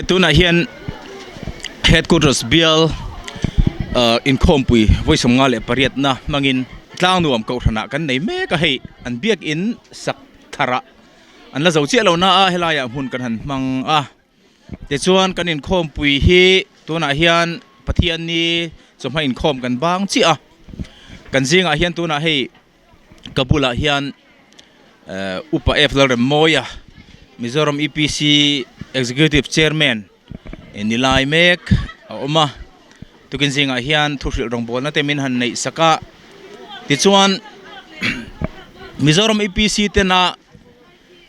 Tunah hian headquarters bial ah inkhawmpui vawi 58na hmangin tlangnuam kohhranah kan nei mek a hei an biakin sak tharah an la zo chiah lo na a helaiah hmun kan han hmang a tichuan kan inkhawmpui hi tunah hian Pathianni chawhma inkhawm kan bang chiah a kan zingah hian tunah hei ka bulah hian ehh upa F Lalremmawia Mizoram EPC Executive Chairman ni lai mek a awm a tukin zingah hian thu hrilh rawngbawlna te min han neih sak a tichuan Mizoram EPC tena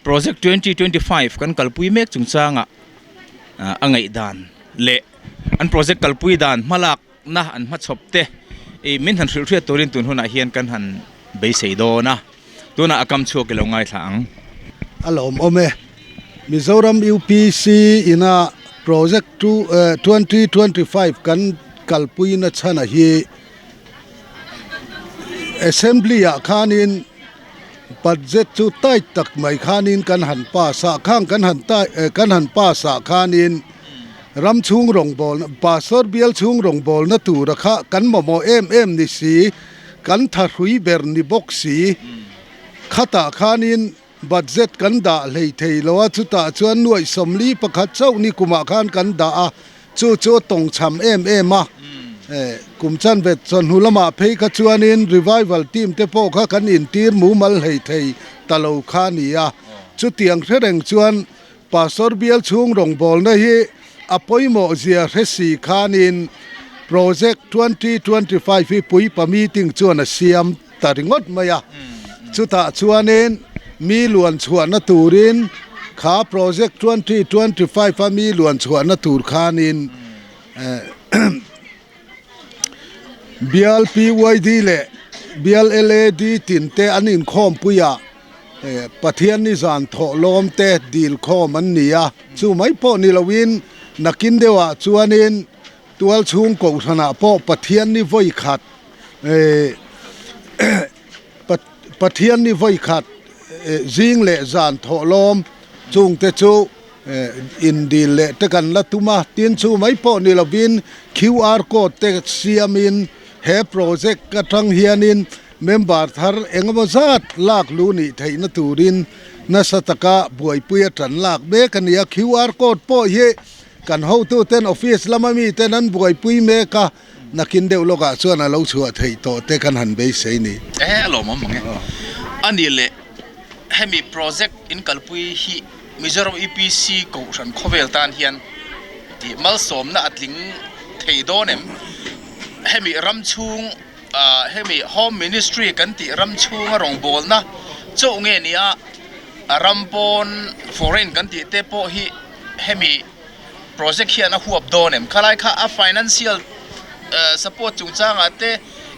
Project 2025 kan kalpui mek chungchangah a ngaihdan leh an project kalpui dan hmalak na an hmachhawp te ih min han hrilh hriat turin tun hunah hian kan han beisei dawn a, tunah a kam chhuak i lo ngaithla ang. A lawmawm e. Mizoram UPC ina Project 2025 kan kalpuina chhana hi Assembly-ah khanin Budget chu tight tak mai khanin kan han pass a, khang kan han tight kan han pass ah khanin ram chhung rawngbawlna pastor bial chhung rawngbawlna tura kha kan mamawh em em ni si, kan thahrui ber ni bawk si. Khatah khanin budget kan dah hlei thei lo a, chutah chuan nuaih 41 chauh ni kumah khan kan dah a, Chu chu a tawng cham em em a, kum chanve chawhnu lamah phei kha chuanin revival team te pawh kha kan intir mumal hlei thei ta lo kha a ni a. Chutiang hre reng chuan Pastor bial chhung rawngbawlna hi a pawimawh zia hre si khanin Project 2025 hi puipa meeting chuan a siam ta ringawt mai a. Chutah chuanin mi luan chhuahna turin kha Project 2025 a mi luan chhuahna tur khanin Bial PYD leh Bial LAD tin te an inkhawmpui a, Pathian ni zan thawh lawm te dil khawm an ni a. Chu mai pawh ni loin nakin deuhah chuanin Tual chhung kohhranah pawh Pathian ni vawi khat Pathian ni vawi khat zing leh zan thawhlawm chungte chu indil leh te kan la tum a, tin chu mai pawh ni lovin QR code te siamin he project atang hianin member thar engemaw zat lak luh nih theihna turin nasa taka buaipui a tan lak mek a ni a, QR code pawh hi Kan hotuten office lama miten an buaipui mek a, nakin deuh lawkah chuan a lo chhuah theih tawh te kan han beisei ni. E, a lawmawm mang e. A nih leh hemi project in kalpui hi Mizoram UPC Kohhran khawvel tan hian tih malsawmna a tling thei dawn em? Hemi ram chhung hemi Home Ministry kan tih ram chhunga rawngbawlna chauh nge nia a ram pawn foreign kan tih te pawh hi hemi project hian a huap dawn em? Khalai kha a financial support chungchangah te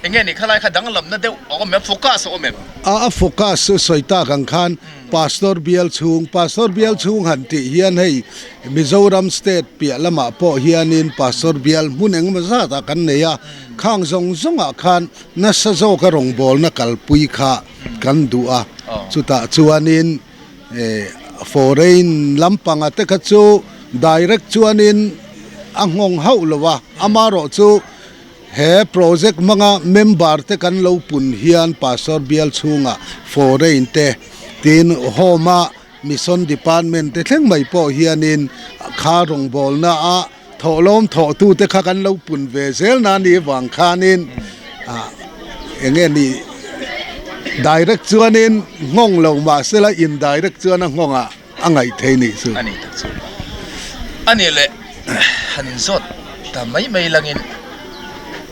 eng nge ni khalai kha danglamna deuh a awm em? Focus a awm em? A focus chu sawi tak ang khan Pastor bial chhung, Pastor bial chhung han tih hian hei Mizoram state piah lamah pawh hianin Pastor bial hmun engemaw zatah kan nei a, khang zawng zawngah khan nasa zawka rawngbawlna kalpui kha kan duh a, chutah chuanin Foreign lampanga te kha chu direct chuanin a nghawng hauh lo a, amaherawh chu he project hmanga member te kan lo pun hian Pastor bial chhungah foreign te tin home a mission department te thleng mai pawh hianin kha rawngbawlna a thawhlawm thawhtu te kha kan lo pun ve zel na ni vang khanin ah eng nge ni direct chuanin nghawng lo mahsela indirect chuan a nghawng ah a ngaih thei nih chu. A ni tak chu. A ni leh han inzawt ta mai mai langin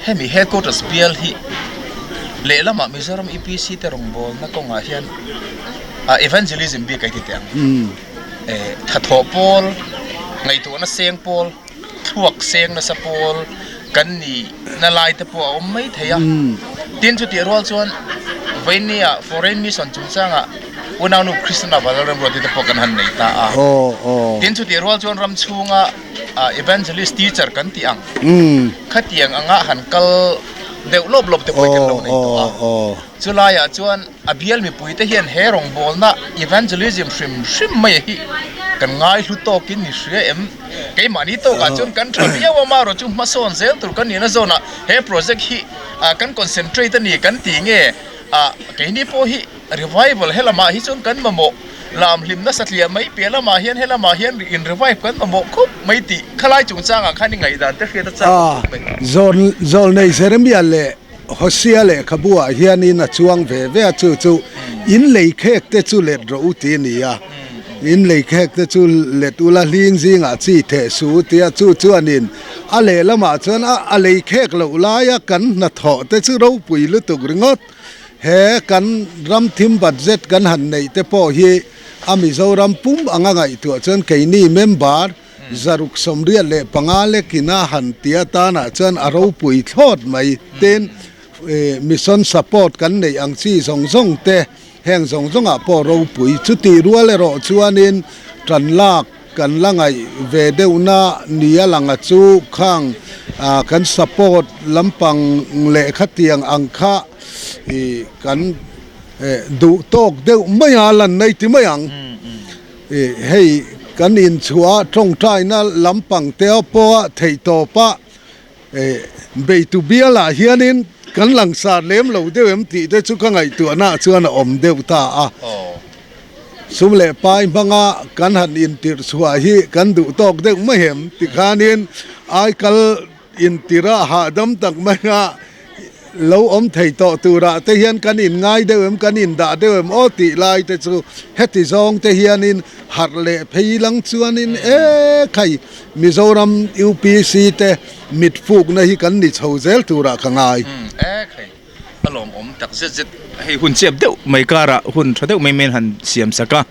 hemi headquarters bial hi lehlamah Mizoram UPC te rawngbawlna kawngah hian ah evangelism bik a ti teh ang. Thathawh pawl, ngaihtuahna seng pawl, thluak seng nasa pawl kan nih na lai te pawh a awm mai thei a. Tin chutih rual chuan Vainia Foreign Mission chungchangah unaunu Krishna Valalremruati te pawh kan han nei ta a. Tin chutih rual chuan ram chhunga Evangelist teacher kan tih ang khatiang anga han kal deuh lawp lawp te pawh hi kan lo nei tawh a. Chulaiah chuan a bial mipuite hian he rawngbawlna evangelism hrim hrim mai hi Kan ngaihlu tawkin ni hria em? Keimahni tawkah chuan kan tha viau a, marawh chu hmasawn zel tur kan nihna zawnah he project hi kan concentrate a ni kan ti nge? Keini pawh hi revival helamah hi chuan kan mamawh lam hlimna satliah mai piah lamah hian helamah hian in revive kan mamawh khawp mai tih khalai chungchangah khan i ngaihdan te hriat a chak khawp mai. Zawlnei Jeremia leh Hosea lehkhabu ah hianin a chuang ve ve a, chu chu in lei khek te chu let rawh u ti a ni a, in lei khek te chu let ula hling zingah chi theh suh u tia chu chuanin a lehlamah chuan a a lei khek loh laia kan hnathawh te chu ropui lutuk ringawt he kan ram thim budget kan han neih te pawh hi a Mizoram pum anga ngaihtuah chuan keini member 685 lekin a han ti atanah chuan a ropui thlawt mai. Tin, mission support kan neih ang chi zawng zawng te heng zawng zawngah pawh ropui. Chutih rual erawh chuanin tan lak kan la ngaih ve deuhna ni a lang a chu khang kan support lampang leh khatiang ang kha kan duh tawk deuh mai a lan nei ti mai ang. Hei kan inchhuah tawngtaina lampang te pawha theihtawpa beitu bialah hianin kan langsar lem lo deuh em tih te chu ka ngaihtuahnaah chuan a awm deuh ta a. Sum leh pai hmanga kan han intirh chhuah hi kan duh tawk deuh mai em tikhanin aikal Intira hahdam tak maia lo awm thei tawh turah te hian kan inngai deuh em, kan indah deuh em aw tih lai te chu heti zawng te hianin harh leh phei lang chuanin e khai Mizoram UPC te mit fukna hi kan ni chho zel turah ka ngai. E khai a lawmawm tak zet zet hei hun chep deuh mai karah hun tha deuh mai min han siam sak a,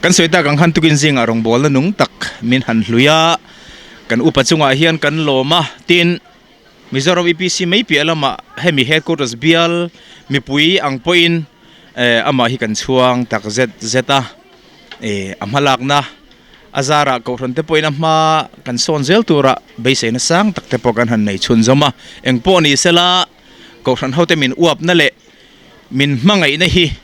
kan sawi tak ang khan tukin zingah rawngbawlna nung tak min han hlui a. Kan upa chungah hian kan lawm a, tin Mizoram EPC mai piah lamah hemi headquarters bial mipui ang pawhin eh amah hi kan chhuang tak zet zet a, eh a hmalakna a zarah kohhran te pawhin a hma kan sawn zel turah beiseina sang tak te pawh kan han nei chhunzawm a, engpawh ni sela kohhran hote min uapna leh min hmangaihna hi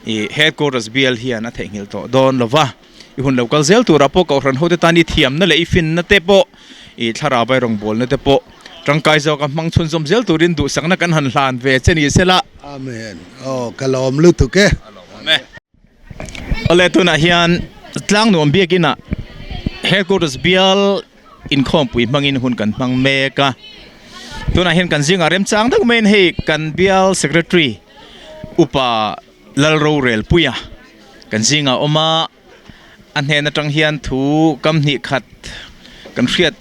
ih headquarters bial hian a theihnghilh tawh dawn lo va. I hun lo kal zel turah pawh Kohhran hote tan i thiamna leh i finna te pawh i thlarau vai rawngbawlna te pawh tangkai zawka hmang chhunzawm zel turin duhsakna kan han hlan ve che ni sela. Amen. Aw ka lawm lutuk e. A lawm e. Awle tunah hian Tlangnuam biakinah Headquarters bial inkhawmpui hmangin hun kan hmang mek a. Tunah hian kan zingah remchang deuh maiin hei kan bial Secretary Upa Lal Rorelpuia kan zingah awm a, a hnen atang hian thu kam hnih khat kan hriat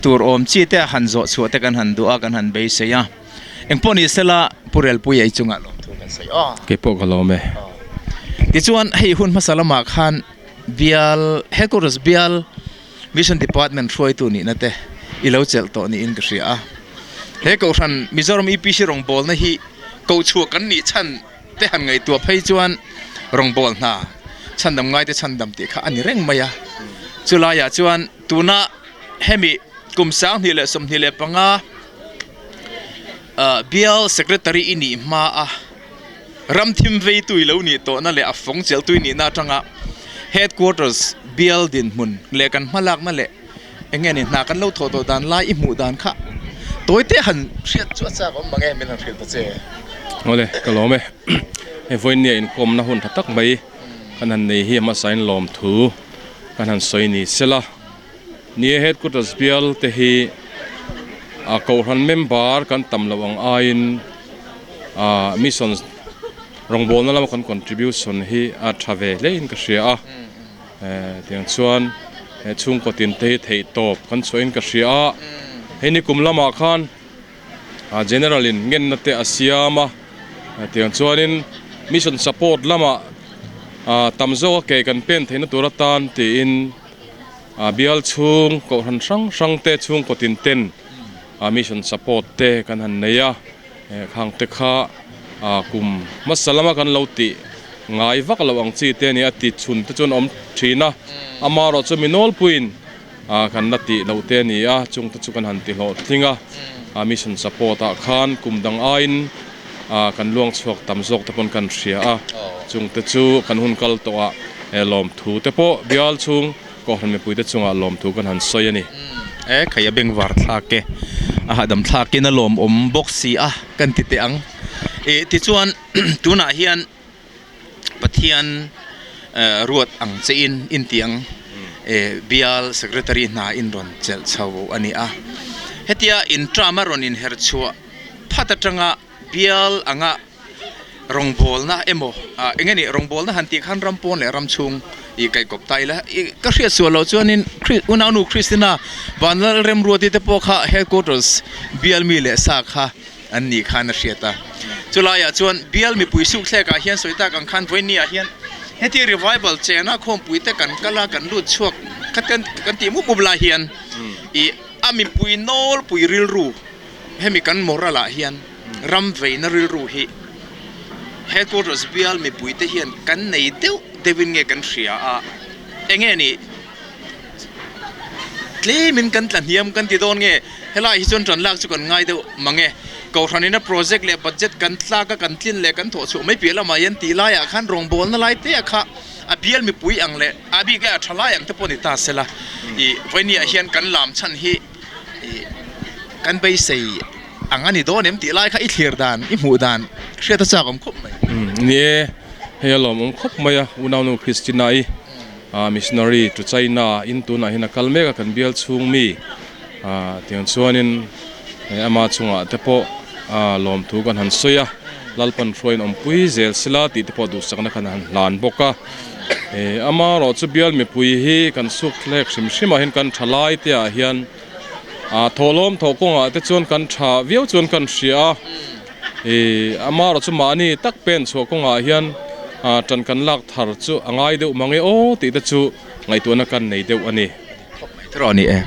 tur awm chi te a han zawh chhuah te kan han duh a, kan han beisei a. Engpawh ni sela Pu Relpuia i chungah lawmthu kan sawi aw. Kei pawh ka lawm e. Tichuan hei hun hmasa lamah khan bial headquarters bial Mission Department hruaitu nihna te i lo chelh tawh niin ka hria a. He Kohhran Mizoram EPC rawngbawlna hi kohchhuah kan nih chhan te han ngaihtuah phei chuan rawngbâwl hna chhandam ngaite chhandam tih kha a ni reng mai a. Chulaiah chuan tuna hemi kum 2025 Bial Secretary i nih hma a ram thim veitu i lo nih tawhna leh a fawng cheltu i nihna atanga Headquarters bial dinhmun leh kan hmalakna leh Eng nge ni hna kan lo thawh tawh dan lai i hmuh dan kha tawi te han hriat chu a chak awm mang e min han hrilh ta che. Awle ka lawm e. Hei vawinia inkawmna hun tha tak mai kan han nei hi a hmasain lawmthu kan han sawi ni sela. Ni e headquarters bial te hi a kohhran member kan tam loh ang aiin ah mission rawngbawlna lama kan contribution hi a tha ve hle in ka hria a. Tiang chuan he chhungkaw tin te hi theih tawp kan chhuah in ka hria a, hei ni kum lamah khan general in ngenna te a siam a, tiang chuanin mission support lamah tam zawk a ke kan pen theihna tur atan tiin bial chhung kohhran hrang hrang te chhungkaw tin ten mission support te kan han nei a. Khang te kha kum hmasa lama kan lo tih ngai vak loh ang chi te a ni a, ti chhun te chuan a awm thin a, amaherawh chu mi nawlpuiin kan la tih loh te a ni a, chung te chu kan han ti hlawhtling a, mission support ah khan kum dang aiin kan luang chhuak tam zawk te pawn kan hria a, chung te chu kan hun kal tawh ah. Lawmthu te pawh bial chhung Kohhran mipuite chungah lawmthu kan han sawi a ni. E khai a bengvar thlak e, a hahdam thlakin a lawmawm bawk si a kan ti teh ang. E tichuan tunah hian Pathian ruat ang chein intiang e bial secretary hna in rawn chelh chho a ni a. Hetia in term a rawn inher chhuah phat atanga bial anga rawngbawlna emaw ah eng nge ni rawngbawlna han tih khan ram pawn leh ram chhung ih kaihkawp ta ila ih ka hriat sual loh chuanin Kri unaunu Christina Vanlal Remruati te pawh kha headquarters bial mi leh sa kha an nih khan a hriat a chulaiah chuan bial mipui sukthlek ah hian sawi tak ang khan vawiin ah hian heti revival chena khawmpui te kan kal a kan lut chhuak kha ten kan tih mup mup lai hian ih a mipui nawlpui rilru Hemi kan moral ah hian ram veina rilru hi headquarters bial mipuite hian kan nei deuh deuhin nge kan hria a, enge ni tlemin kan tla hniam kan ti dawn nge helai hi chuan tan lak chu kan ngai deuh mang e. Kohhranin a project leh budget kan tlak a kan tlin leh kan thawh chhuah mai piah lamah hian tih laiah khan rawngbawlna lai te ah kha a bial mipui ang leh a bik leh a tha lai ang te pawh ni ta sela ih vawinia hian kan lam chhan hi Kan beisei ang a ni dawn em tih lai kha i thlir dan, i hmuh dan hriat a chak awm khawp mai. Ni e, hei a lawmawm khawp mai a, unaunu Christina-i missionary to China in tunah hian a kal mek a, kan bial chhung mi tiang chuanin ama chungah te pawh lawmthu kan han sawi a, Lalpan hruaiin awmpui zel sela tih te pawh duhsakna khan a han hlan bawk a. Amaherawh chu bial mipui hi kan suk thlek hrim hrim ah hian kan tha lai te ah hian ah thawhlawm thawh kawngah te chuan kan tha viau chuan kan hria a ih amaherawh chu mahni tak pen chhuah kawngah hian ah tan kan lak thar chu a ngai deuh mang e aw tih te chu ngaihtuahna kan nei deuh a ni. Erawh a ni e.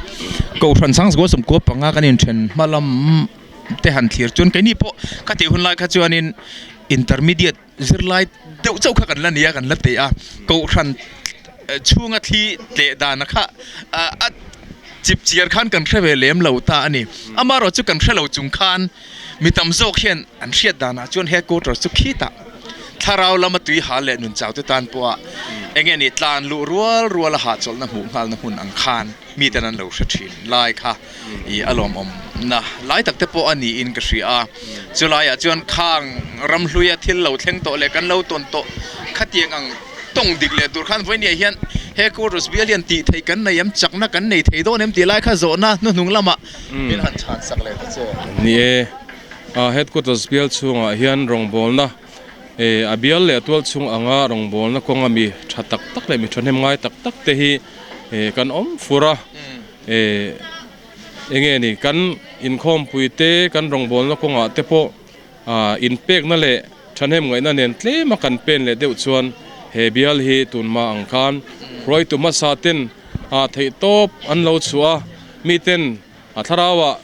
Kohhran Sangzgaw sawmkua panga kan inthen hma lam te han thlir chuan keini pawh khatih hun lai kha chuanin intermediate Zirlai deuh chauh kha kan la ni a, kan la teh a, Kohhran chhunga thli tleh dana kha a chip chiar khan kan hre ve lem lo ta a ni. Amaherawh chu kan hre lo chung khan mi tam zawk hian an hriat danah chuan headquarters chu khitah thlarau lama tui hal leh nun chau te tan pawha eng nge ni tlan luh rual ruala hahchawlhna hmuh nghalna hmun ang khan miten an lo hre thin lai kha. Ih a lawmawm na lai tak te pawh a niin ka hria a, chulaiah chuan khang ramhluia thil lo thleng tawh leh kan lo tawn tawh khatiang ang tawng dik leh tur khan vawinia hian he quarters bial hian tih theih kan nei em chakna kan nei thei dawn em tih lai kha zawhna hnuhnung lamah min han chhan sak leh ta che. Ni e, headquarters bial chhungah hian rawngbawlna a bial leh a tual chhung anga rawngbawlna kawnga mi tha tak tak leh mi thahnem ngai tak tak te hi kan awm fur a. Eh enge ni kan inkhawmpui te kan rawngbawlna kawngah te pawh ah inpekna leh thahnem ngaihna nen tlem a kan pen leh deuh chuan he bial hi tunhma ang khan hruaitu hmasa ten ah theih tawp an lo chhuah a miten a thlarau ah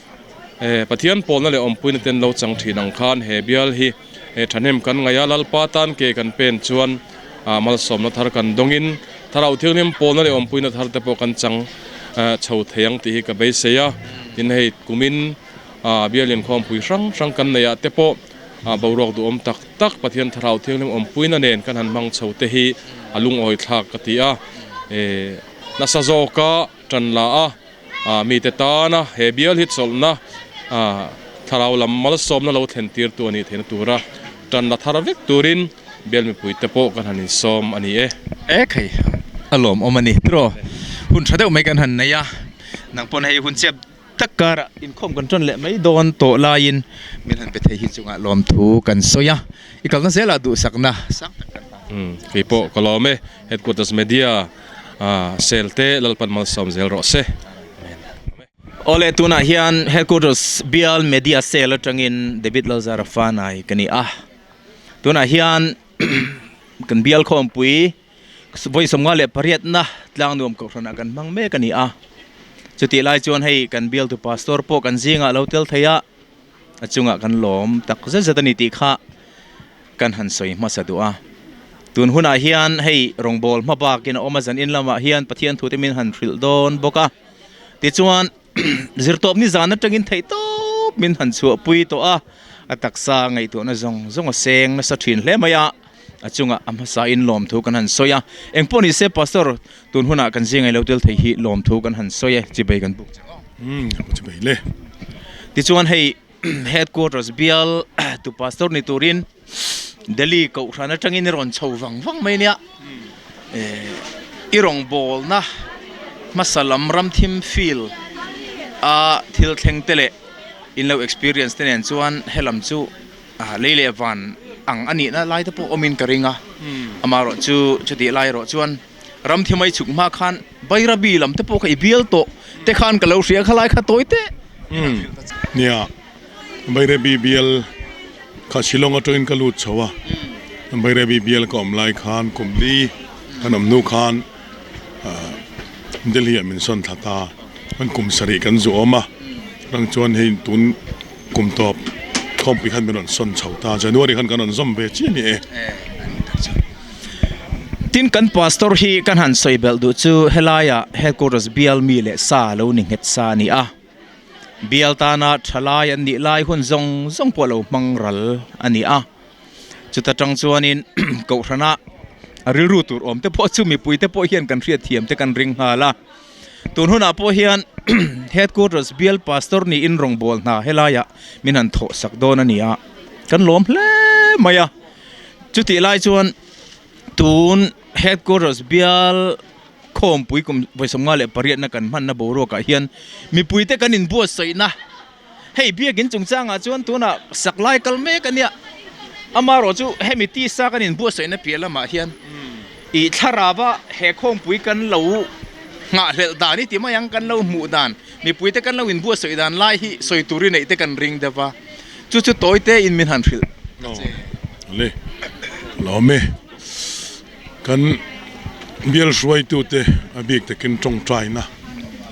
eh Pathian pawlna leh awmpuina ten lo chang thin ang khan he bial hi eh thahnem kan ngaih a Lalpa tan ke kan pen chuan ah malsawmna thar kan dawngin Thlarau Thianghlim pawlna leh awmpuina thar te pawh kan chang chho thei ang tih hi ka beisei a, tin hei kumin bial inkhawmpui hrang hrang kan neih ah te pawh boruak duhawm tak tak Pathian Thlarau Thianghlim awmpuina nen kan han hmang chho te hi a lungawi thlak ka ti a, nasa zawka tan la a. Mite tana he bial hi chawlhna thlarau lam malsawmna lo thlen tirtu a nih theihna tura tan la thar vek turin bial mipuite pawh kan han insawm a ni e. E khai, a lawmawm a ni tiraw? Hun tha deuh mai kan han nei a, nang pawn hei hun chep tak karah inkhawm kan tan leh mai dawn tawh laiin min han be thei hi chungah lawmthu kan sawi a, i kalna zelah duhsakna sang tak kan hlan. Kei pawh ka lawm e, Headquarters Media. Sel te Lalpan malsawm zel rawh se. Amen. Awle tunah hian Headquarters Bial Media Cell atangin David Lalzara Fanai ka ni a. Tunah hian kan bial khawmpui vawi 58na Tlangnuam Kohhranah kan hmang mek a ni a. Chutih lai chuan hei kan bialtu Pastor pawh kan zingah a lo tel thei a, a chungah kan lawm tak zet zet a ni tih kha kan han sawi hmasa duh a. Tun hunah hian hei rawngbâwl hma bâkin a awm a, zan in lamah hian Pathian thute min han hrilh dawn bawk a. Tichuan, zirtawp ni zan atangin theih tawp min han chhuahpui tawh a, a taksa ngaihtuahna zawng zawng a seng nasa thin hle mai a. A chungah a hmasain lawmthu kan han sawi a. Engpawh ni se Pastor, tun hunah kan zinga ilo tel thei hi lawmthu kan han sawi e, chibei kan buk che aw. Umm, chibei le. Tichuan hei Headquarters bial tu Pastor ni turin Delhi Kohhran atangin i rawn chho vang vang mai nia. I rawngbawlna hmasa lam ramthim field a thil thleng te leh in lo experience te nen chuan helam chu lei leh van ang a nihna lai te pawh awmin ka ring a. Amaherawh chu chutih lai erawh chuan ramthim a i chhuk hma khan Bairabi lam te pawh kha i bial tawh te khan ka lo hria khalai kha tawi teh. Nia. Bairabi bial kha Shillong atangin ka lut chho a, Bairabi bial ka awm lai khan kum li kan awm hnu khan Delhi ah min sawn thla ta, kan kum sarih kan zu awm a, rang chuan hei tun kum tawp khawmpui khan min rawn sawn chho ta, January khan kan rawn zawm ve chiah a ni e. Tin kan pastor hi kan han sawi belh duh chu helaiah headquarters bial mi leh sa lo ni nghet sa a ni a. Bial tana thalai an nih lai hun zawng zawng pawh lo hmang ral a ni a, chuta tang chuanin Kohhrana a rilru tur awm te pawh chu mipui te pawh hian kan hriatthiam te kan ring nghal a, tun hunah pawh hian Headquarters bial Pastor niin rawngbâwl hna helaiah min han thawh sak dawn a ni a, kan lawm hle mai a, chutih lai chuan tun Headquarters bial. Khawmpui kum 58na kan hmanna boruakah hian mipuite kan inbuatsaihna hei biakin chungchangah chuan tunah sak lai kal mek a nia. Amaherawh chu hemi tisa kan inbuatsaihna piah lamah hian ih thlarava he khawmpui kan lo nghahhlelh dan i ti mai ang kan lo hmuh dan mipuite kan lo inbuatsaih dan lai hi sawi tur i neih te kan ring deuh a chu chu tawite in min han hrilh ta che. Awle lawm e. Kan bial hruaitute a bik takin tawngtaina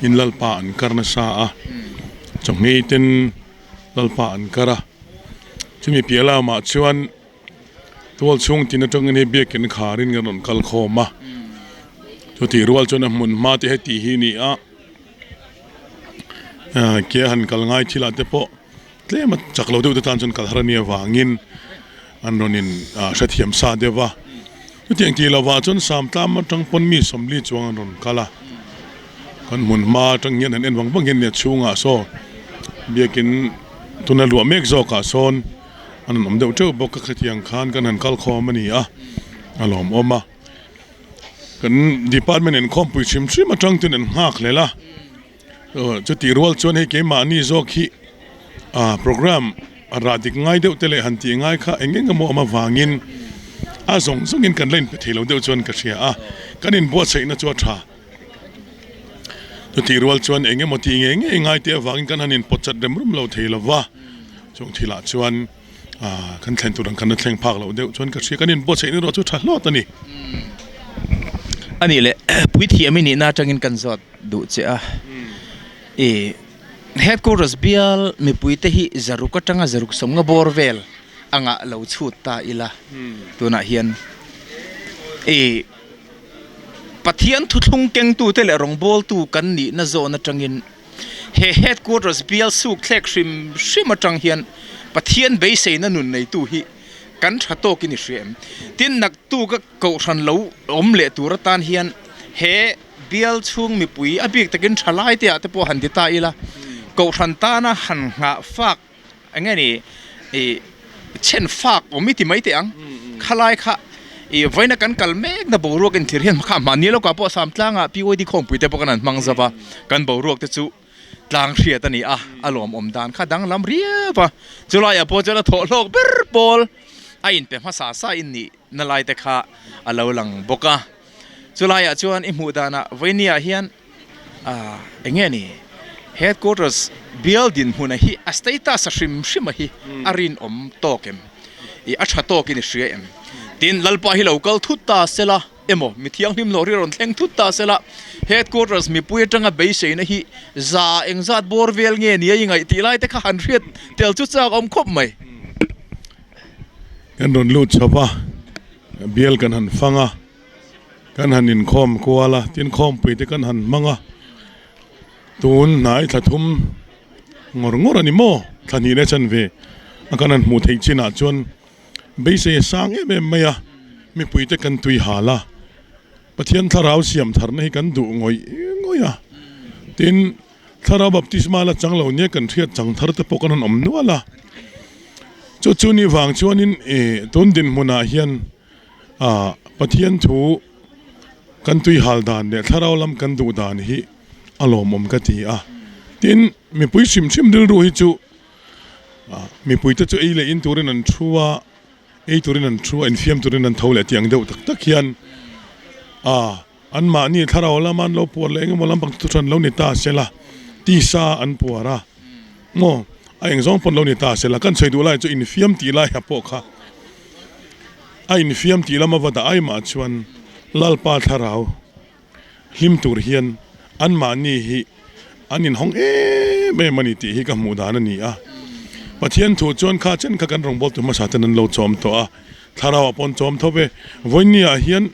in Lalpa an kar nasa a, chawhmei ten Lalpa an kar a, chumi piah lamah chuan tual chhung tin atangin hei biakin kharin kan rawn kal khawm a, chutih rual chuan a hmun hma te heti hi a ni a, ke a han kal ngai thilah te pawh. Tlem a chak lo deuh te tan chuan kal har a nih avangin an rawn in hrethiam sa deuh va. Chutiang tih lovah chuan Samtlam atang pawn mi sawmli chuang an rawn kal a. Kan hmun hma atang hian an en vang vang hian nia chhungah saw biakin tuna luah mek zawkah sawn an rawn awm deuh teuh bawk a khatiang khan kan han kal khawm a ni a, a lawmawm a. Kan department inkhawmpui hrim hrim atang chuan an nghak hlel a. Chutih rual chuan hei keimahni zawk hi program a rah dik ngai deuh te leh han tih ngai kha eng eng emaw awm avangin a zawng zawngin kan la inpe thei lo deuh chuan ka hria a, kan inbuatsaihna chu a tha. Chutih rual chuan eng emaw tih ngei ngei ngai tih avangin kan han inpawtchat rem rum lo thei lo va, chung thilah chuan kan thlen tur ang kan la thleng phak loh deuh chuan ka hria kan inbuatsaihna erawh chu tha hlawt a ni. A nih leh puithiam i nihna atangin kan zawt duh che a, i headquarters bial mipuite hi zaruk atanga zaruk sawmnga bawr vel anga lo chhut ta ila tunah hian i Pathian thuthlung kengtute leh rawngbawltu kan nihna zawn atangin He headquarters bial suk thlek hrim hrim atang hian Pathian beiseina nun neitu hi kan tha tawkin i hria em? Tin, naktuka kohhran lo awm leh tur atan hian he bial chhung mipui a bik takin thalai te ah te pawh han ti ta ila, kohhran tana han nghah fak Eng nge ni ih chhen fak awm i ti mai teh ang. Khalai kha ih vawiina kan kal mek na boruak inthlir hian kha mahni lawkah pawh sam tlangah PYD khawmpui te pawh kan han hmang zauh a, kan boruak te chu tlang hriat a ni a, a lawmawm dan kha danglam riau a. Chulaiah pawh chuan a thawh hlawk ber pawl a inpe hmasa sa in nih na lai te kha a lo lang bawk a. Chulaiah chuan i hmuh danah vawinia hian Ahh eng nge ni headquarters bial dinhmuna hi a status a hrim hrim a hi a rinawm tawk em? Ih a tha tawkin i hria em? Tin Lalpa hi lo kal thut ta sela emaw mi thianghlim lo ri rawn thleng thut ta sela headquarters mipui atanga beiseina hi za engzat bawr vel nge nia i ngaih tih lai te kha han hriat tel chu chak awm khawp mai. Kan rawn lut chho va, bial kan han fang a. Kan han inkhawm kual a, tin khawmpui te kan han hmang a, tun hnai thla thum ngawr ngawr a ni maw? Thla hnih leh chanve a kan han hmuh theih chinah chuan beisei a sang em em mai a. mipuite kan tui hal a, Pathian thlarau siam tharna hi kan duh ngawih ngawih a. Tin, thlarau baptisma la chang lo nia kan hriat chang thar te pawh kan han awm nual a. Chu chu ni vang chuanin ih tun dinhmunah hian ah Pathian thu kan tui hal dan leh thlarau lam kan duh dan hi a lawmawm ka ti a. Tin, mipui hrim hrim rilru hi chu ah mipuite chu ei leh in turin an thu a. Ei turin an thu a, infiam turin an tho leh tih ang deuh tak tak hian a anmahni thlarau lama an lo puar leh engemaw lampang chu thuhran lo ni ta sela, tisa an puar a maw a eng zawng pawn lo ni ta sela, kan sawi duh lai chu infiam tih lai ha pawh kha a infiam tih lama va dah ai mah chuan Lalpa thlarau Hlim tur hian anmahni hi an inhawng em em a ni tih hi ka hmuh dan a ni a. Pathian thu chuan kha chen kha kan rawngbawltu hmasa ten an lo chawm tawh a, thlarauah pawh an chawm tho ve. Vawinia hian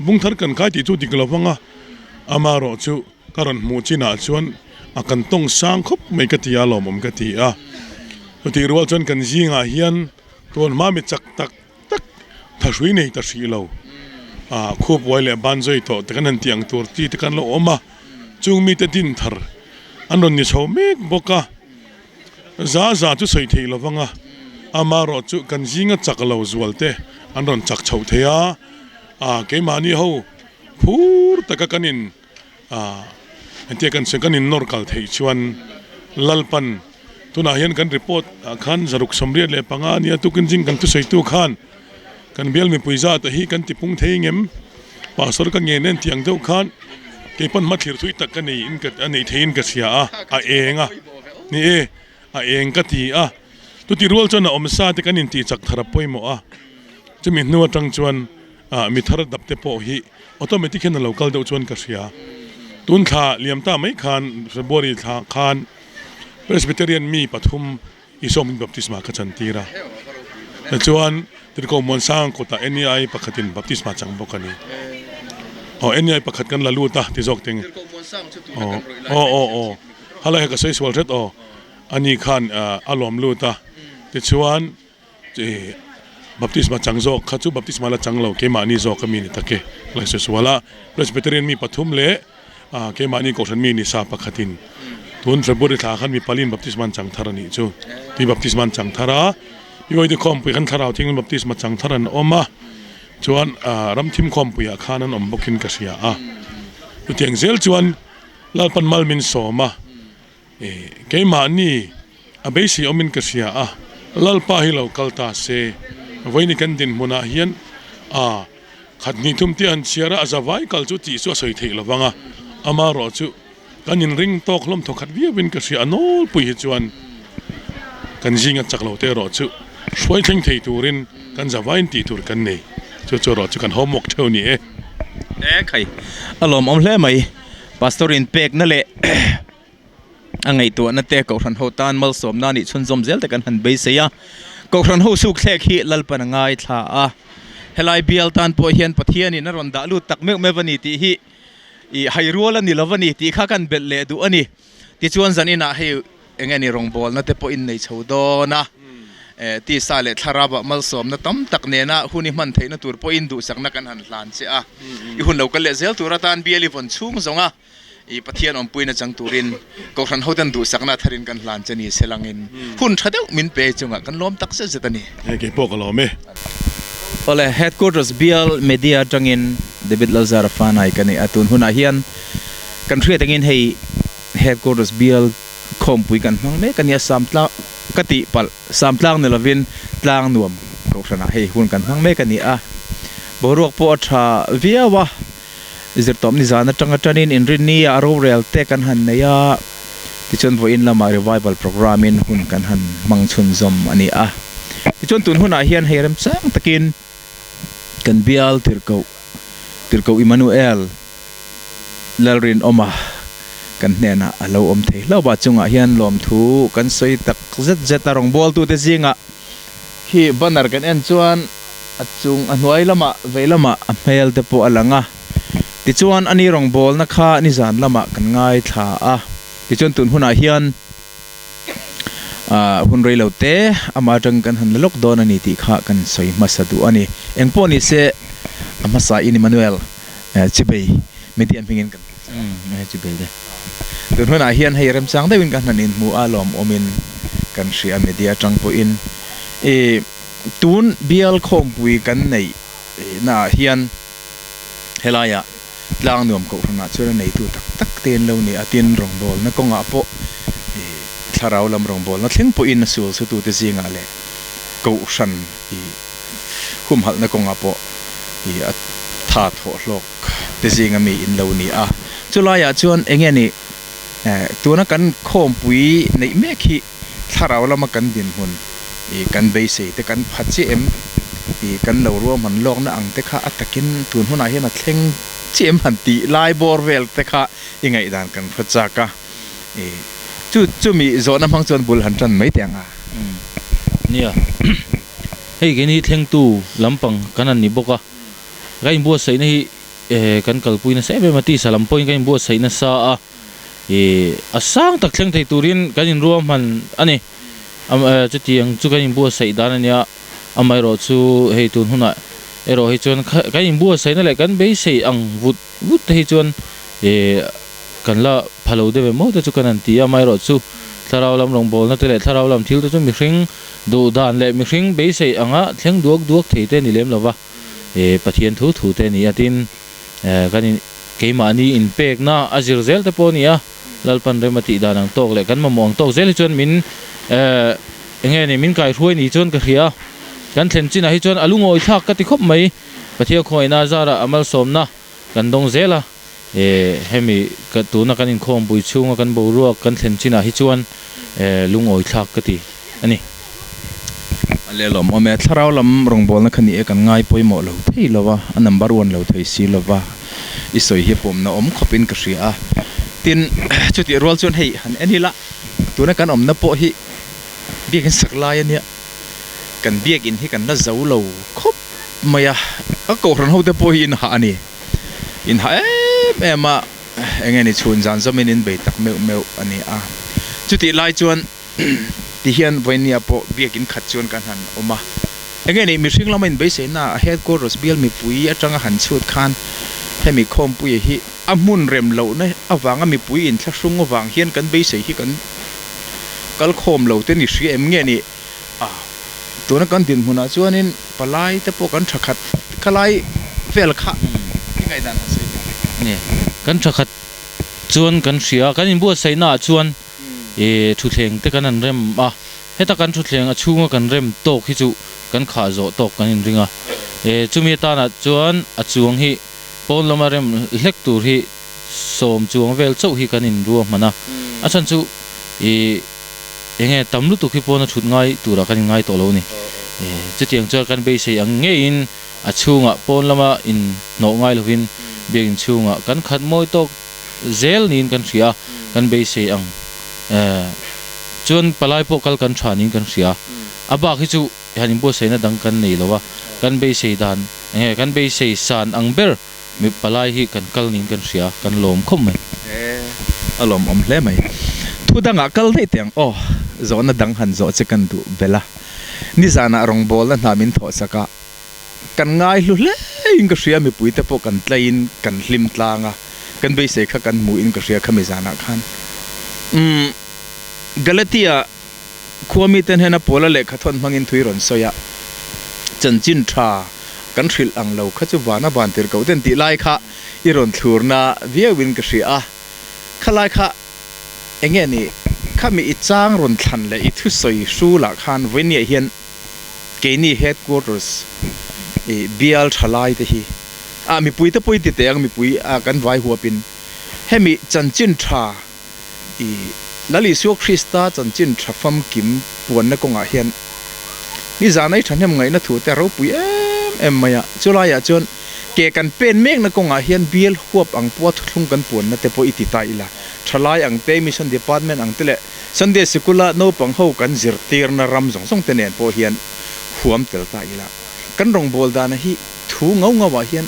bung thar kan kai tih chu dik lo vang a, amaherawh chu ka rawn hmuh chinah chuan a kan tawng sang khawp mai ka ti a, lawmawm ka ti a. Chutih rual chuan kan zingah hian tun hma mi chak tak tak thahrui nei ta hrih lo ah khuapuai leh banzai tawh te kan han tih ang tur chi te khan lo awm a chung mite din thar an rawn ni chho mek bawk a za za chu sawi theih lo vang a amaherawh chu kan zinga chak lo zual te an rawn chak chhoh thei a ah keimahni ho phur taka kan in ah engtia kan sawi kan innawr kal theih chuan Lalpan tunah hian kan report ah khan zaruk 85 a nia tukin zing kan thusawitu khan kan bial mipui zat ah hi kan tipung thei ngem pastor ka ngen en tih ang deuh khan kei pawn hmathlir thui tak ka nei in ka a nei theiin ka hria a a eng a ni e a eng ka ti a chuti rual chuan a awm sa te kan intih chak thar a pawimawh a chumi hnu atang chuan ah mi thar dap te pawh hi automatic hian a lo kal deuh chuan ka hria. Tun thla liam ta mai khan February thla khan Presbyterian mi pathum Isua hming baptisma ka chan tir a. Tichuan Tirhkoh Muansang kutah NEI pakhatin baptisma chang bawk a ni. Aw NEI pakhat kan la lut a ti zawk teng. Aw aw aw aw halai ha ka sawi sual hret aw. Ani khan a lawm lut a. Tichuan Baptisma chang zawk kha chu baptisma la chang lo keimahni zawk a mi ni tak e. Laisa suala Presbyterian mi pathum leh keimahni Kohhran mi ni sa pakhatin tun February thla khan mi palin baptisma an chang thar a nih chu. Tui baptisma an chang thar a, Iwai khawmpui khan thlarau thingin baptisma chang thar an awm a, chuan ramthim khawmpuiah khan an awm bawkin ka hria a. Chutiang zel chuan Lalpan mal min sawm a. Keimahni a beisei awmin ka hria a, Lalpa hi lo kal ta se, vawiin kan dinhmunah hian a khat hnih thum te an chhiar a, a zavai kal chu tih chu a sawi theih lovang a, amaherawh chu kan inring tawk hlawm thawkhat viauin ka hria a, nawlpui hi chuan kan zinga chak lo te erawh chu hruai thleng thei turin kan zavaiin tih tur kan nei, chu chu erawh chu kan homework theuh a ni e. E khai, a lawmawm hle mai. Pastor inpekna leh a ngaihtuahna te Kohhran ho tan malsawmna nih chhunzawm zel te kan han beisei a. Kohhran ho sukthlek hi Lalpan a ngaithla a. Helai bial tan pawh hian Pathianin a rawn dah lut tak meuh meuh a ni tih hi ih hai rual a ni lo a ni tih kha kan belh leh duh a ni. Tichuan zan inah hei eng nge ni rawngbawlna te pawh in nei chho dawn a, tisa leh thlarauah malsawmna tam tak nena hun i hman theihna tur pawhin duhsakna kan han hlan che a, i hun lo kal leh zel tur atan bial i vawn chhung zawng a, i Pathian awmpuina chang turin Kohhran hoten duhsakna tharin kan hlan che ni selangin hun tha deuh min pe chungah kan lawm tak zet zet a ni. Hei kei pawh ka lawm e. Awle, Headquarters bial media atangin David Lalzara Fanai ka ni a, tun hunah hian kan hriat angin hei Headquarters bial khawmpui kan hmang mek a nia, Samtlang ka tih palh, Samtlang ni lovin tlang nuam Kohhranah hei hun kan hmang mek a ni a, boruak pawh a tha viau a, zirtawp nizan atanga tanin inrinni ah rorel te kan han nei a, tichuan vawiin lamah revival programme in hun kan han hmang chhunzawm a ni a, tichuan tun hunah hian hei remchang takin kan bial tirhkoh tirhkoh Immanuel Lalrinawma kan hnenah a lo awm thei hlauh a, chungah hian lawmthu kan sawi tak zet zet a, rawngbawltute zingah khi banner kan en chuan a chung a hnuai lamah vei lamah a hmel te pawh a lang a, tichuan ani rawngbawlna kha nizan lamah kan ngaithla a, tichuan tun hunah hian ah hun rei lo te amah atang kan han la lawk dawn a ni tih kha kan sawi hmasa duh a ni. Engpawh ni se. A hmasa in Emmanuel Chibei media hmingin kan buk che a. Chibei le. Tun hunah hian hei remchang deuhin kan han inhmu a, lawmawmin kan hria media atang pawhin. I tun bial khawmpui kan neih naah hian helaiah tlang nuam kohhranah chuan a neitu tak tak te an lo ni a, tin rawngbawlna kawngah pawh i thlarau lam rawngbawlna thleng pawhin a sul sutute zingah leh kohhran i humhalhna kawngah pawh i a tha thawh hlawk te zinga mi in lo ni a. Chulaiah chuan eng nge ni tuna kan khawmpui neih mek hi thlarau lama kan dinhmun i kan beisei te kan pha chiah em i kan lo ruahman lawkna ang te kha a takin tun hunah hian a thleng chiah em han tih lai bawr vel te kha i ngaihdan kan hre chak a. I chu chumi zawhna hmang chuan bul han tan mai teh ang a. Nia, hei keini hi thlengtu lampang kan han ni bawk a, ka inbuatsaihna hi kan kalpui nasa em em a, tisa lam pawhin ka inbuatsaih nasa a, i a sang tak thleng thei turin kan inruahman a ni. Chutiang chu kan inbuatsaih dan a nia, amaherawh chu hei tun hunah erawh hi chuan kan inbuatsaihna leh kan beisei ang vut vut te hi chuan i Kan la pha lo deuh em maw te chu kan han ti a, amaherawh chu thlarau lam rawngbawlna te leh thlarau lam thil te chu mihring duh dan leh mihring beisei anga thleng duak duak thei te ni lem lo va, eh Pathian thu thu te a ni a tin eh kan in keimahni inpekna a zir zel te pawh a ni a, Lalpan rem a tih dan ang tawk leh kan mamawh ang tawk zel hi chuan min eh eng nge ni min kaihruai ni chuan ka hria a, kan thlen chinah hi chuan a lungawi thlak ka ti khawp mai, Pathian khawngaihna a zarah a malsawmna Kan dawng zel a, e hemi ka tuna kan inkhawmpui chhunga kan boruak kan thlen chinah hi chuan e lungawi thlak ka ti a ni. A lelawm awm e, thlarau lam rawngbawlna kha ni e kan ngai pawimawh lo thei lo a, a number one lo thei si lo va, i sawi hi pawmna awm khawpin ka hria a. Tin, chutih rual chuan hei han en ila, tuna kan awmna pawh hi biakin sak lai a nia, kan biakin hi kan la zo lo khawp mai a, a kohhran ho te pawh hi in hah a ni, in hah em em a, eng nge ni chhun zan zawmin in bei tak meuh meuh a ni a, chutih lai chuan ti hian vawinia pawh biakin khat chuan kan han awm a, eng nge ni mihring lama in beiseina a headquarters bial mipui atanga han chhut khan hemi khawmpuia hi a hmun rem lohna avanga mipui inthlahrung avang hian kan beisei hi kan kal khawm lo te ni hria em nge ni. A, tuna kan dinhmunah chuanin palai te pawh kan tha khat khalai vel kha i ngaihdan han sawi teh. Nge, kan tha khat chuan kan hria a, kan inbuatsaihna ah chuan ih thutthleng te kan han rem a, heta kan thutthleng a chhunga kan rem tawk hi chu kan khah zawh tawk kan inring a, eh chumi atanah chuan a chuang hi pawn lama rem hlek tur hi sawm chuang vel chauh hi kan inruahman a, a chhan chu ih. Enge tam lutuk hi pawn a thut ngai turah kan inngai tawh lo a ni. Chutiang chuan kan beisei ang ngeiin a chhungah pawn lama inhnawh ngai lovin biakinn chhungah kan khat mawi tawk zel niin kan hria a, kan beisei ang chuan palai pawh kal kan tha niin kan hria. A bak hi chu han inbuatsaihna dang kan nei lo a, kan beisei dan enge kan beisei san ang ber Mi palai hi kan kal niin kan hria, kan lawm khawp mai. E, a lawmawm hle mai. Thu dangah kal daih teh ang aw, zawhna dang han zawh che kan duh belh a. Nizanah rawngbawlna hna min thawh sak a, kan ngai hlu hle in ka hria, mipuite pawh kan tlaiin kan hlim tlang a, kan beisei kha kan hmuh in ka hria khami zanah khan. Umm, Galatia Khua mite hnena Paula lehkha thawn hmangin thui rawn sawi a, chanchin tha kan hrilh ang lo kha chu vana van tir koh ten tih lai kha i rawn thlurna viauin ka hria a, khalai kha enge ni khami i chang rawn thlan leh i thusawi hrulah khan vawinia hian keini headquarters i bial tha lai te hi ah mipui te pawh i ti teh ang mipui ah kan vai huapin hemi chanchin tha I Lal Isua Krista chanchin tha famkim puanna kawngah hian nizan ai thahnem ngaihna thu te a ropui em em mai a. Chulaiah chuan ke kan pen mekna kawngah hian bial huap ang pawha thuthlung kan puanna te pawh i ti ta ila. Thalai ang te, Mission Department ang te leh Sunday Sikula naupang ho kan zirtirna ram zawng zawng te nen pawh hian huam tel ta ila. Kan rawngbâwl dana hi thu ngau ngauah hian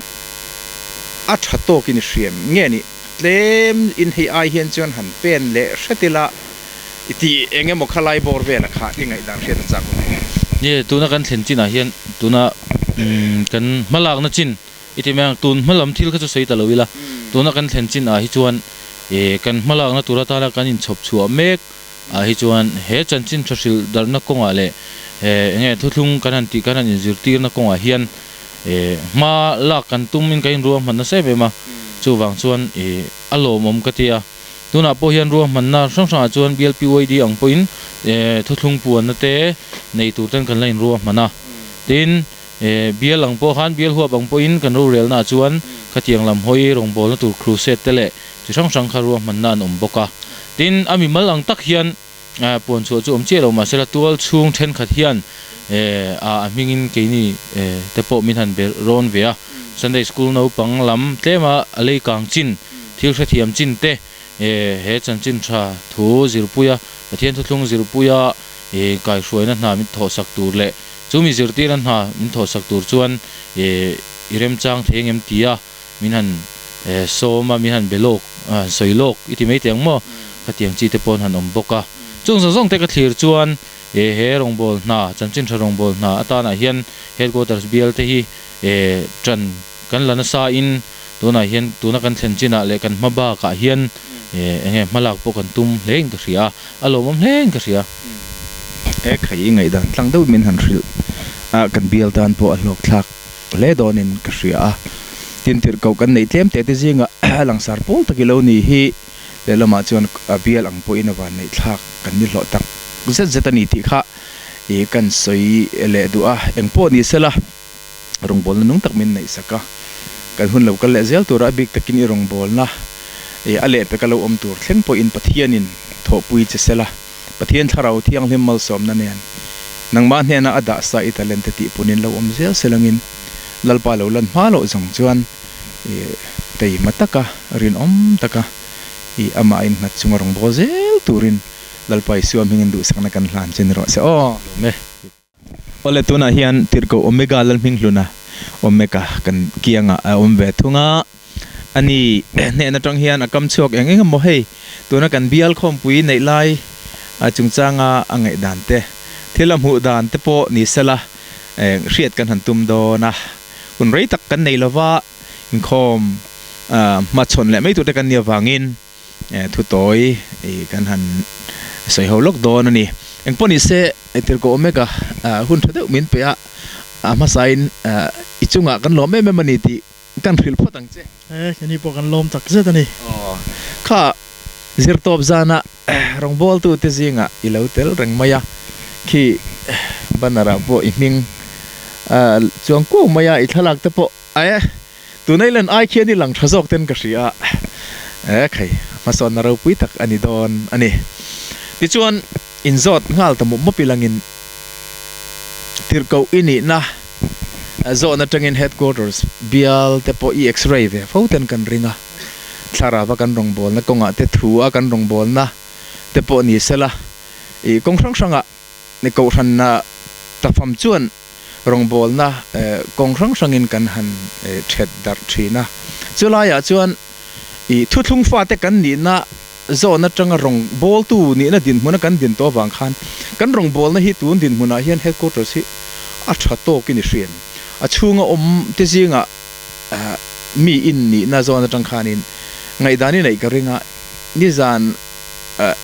a tha tawkin i hriam nge ni? Tlem in hei ai hian chuan han pen leh hret ila i ti eng emaw kha lai bawr vela kha i ngaihdan hriat a chak awm e. Nie, tuna kan thlen chinah hian tuna kan hmalakna chin I ti mai ang, tun hma lam thil kha chu sawi ta lo ila, tuna kan thlen chin ah hi chuan eh kan hmalakna tur atana kan inchhawp chhuah mek ah hi chuan he chanchin tha hrilh darhna kawngah leh eh enge thuthlung kan han tih kan han inzirtirna kawngah hian eh hma lak kan tum in kan inruahman nasa em em a, chuvang chuan eh a lawmawm ka ti a. Tunah pawh hian ruahmanna hrang hrangah chuan BLPYD ang pawhin thuthlung puanna te nei tur ten kan la inruahman a. Tin, bial ang pawh khan bial huap ang pawhin kan rorelnaah chuan khatiang lam hawi rawngbawlna tur crusade te leh chi hrang hrang kha ruahmanna an awm bawk a. Tin, a mimal ang tak hian puan chhuah chu awm chiah lo mahsela tual chhung thenkhat hian a hmingin keini te pawh min han be rawn ve a. Sunday School naupang lam tlema a lei kang chin Thil hrethiam chin te, he chanchin tha thu zirpuia, Pathian thuthlung zirpuia kaihruaina hna min thawhsak tur leh chu mi zirtirna hna min thawhsak tur chuan i remchang thei engem tia min han sawm a, min han be lawk, han sawi lawk i ti mai teh ang maw? Khatiang chi te pawh an han awm bawk a. Chung zawng zawng te ka thlir chuan he rawngbâwl hna, chanchin tha rawngbâwl hna atanah hian Headquarters bial te hi ṭan kan la nasa in, Tunah hian tuna kan thlen chinah leh kan hma bakah hian eng nge hmalak pawh kan tum hle in ka hria a, a lawmawm hle in ka hria. He khai i ngaihdan tlang deuh min han hrilh a, kan bial tan pawh a hlawk thlak hle dawnin ka hria a. Tin tirhkoh kan neih tlem teh te zingah langsar pawl tak i lo ni hi lehlamah chuan a bial ang pawhin a van neih thlak kan ni hlawh tak zet zet a ni tih kha i kan sawi leh duh a, engpawh ni sela. Rawngbawlna nung tak min neih sak a, kan hun lo kal leh zel tura a bik takin i rawngbawlna i a lehpek a lo awm tur thleng pawhin Pathianin thawhpui che sela, Pathian Thlarau Thianghlim malsawmna nen nangmah hnena a dah sa i talent te tihpunin lo awm zel selangin Lalpa lo lan hma loh zawng chuan i teima taka rinawm taka i amah a innghat chunga rawngbâwl zel turin Lalpa Isua hmingin duhsakna kan hlan che ni rawh se aw. Lawm e. Awle tunah hian Tirhkoh Omega Lalhminghluna Omega kan kiangah a awm ve thung a, ani hnen atang hian a kam chhuak eng eng emaw hei tuna kan bial khawmpui neih lai chungchanga a ngaihdan te, thil a hmuh dan te pawh ni sela hriat kan han tum dawn a, hun rei tak kan nei lova inkhawm hmachhawn leh mai tur te kan nih avangin. Thutawi kan han sawi ho lawk dawn a ni. Engpawh ni se Tirhkoh Omega hun tha deuh min pe a, a hmasain i chungah kan lawm em em a ni tih kan hrilh phawt ang che. E, keini pawh kan lawm tak zet a ni. Aw, kha zirtawp zana rawngbawltute zingah i lo tel reng mai a, khi banner ah pawh i hming chuang kuau mai a, i thlalak te pawh e. Tunei len ai khian i lang tha zawk ten ka hria a, e khai, hmasawnna ropui tak a ni dawn a ni. Tichuan, inzawt nghal ta mup mup ilangin tirhkoh i nihna zawn atangin headquarters bial te pawh i x-ray ve fo ten kan ring a, thlarava kan rawngbawlna kawngah te thu a kan rawngbawlna te pawh ni sela, i kawng hrang hrangah kohhranna tafam chuan rawngbawlna kawng hrang hrangin kan han thet darh thin a. Chulaiah chuan i thuthlung fate kan nihna zawn atanga rawngbawltu nihna dinhmuna kan din tawh avang khan kan rawngbawlna hi tun dinhmunah hian headquarters hi a tha tawkin i hriat. A chhunga awm te zingah mi in nihna zawn atang khanin ngaihdan i neih ka ring a, nizan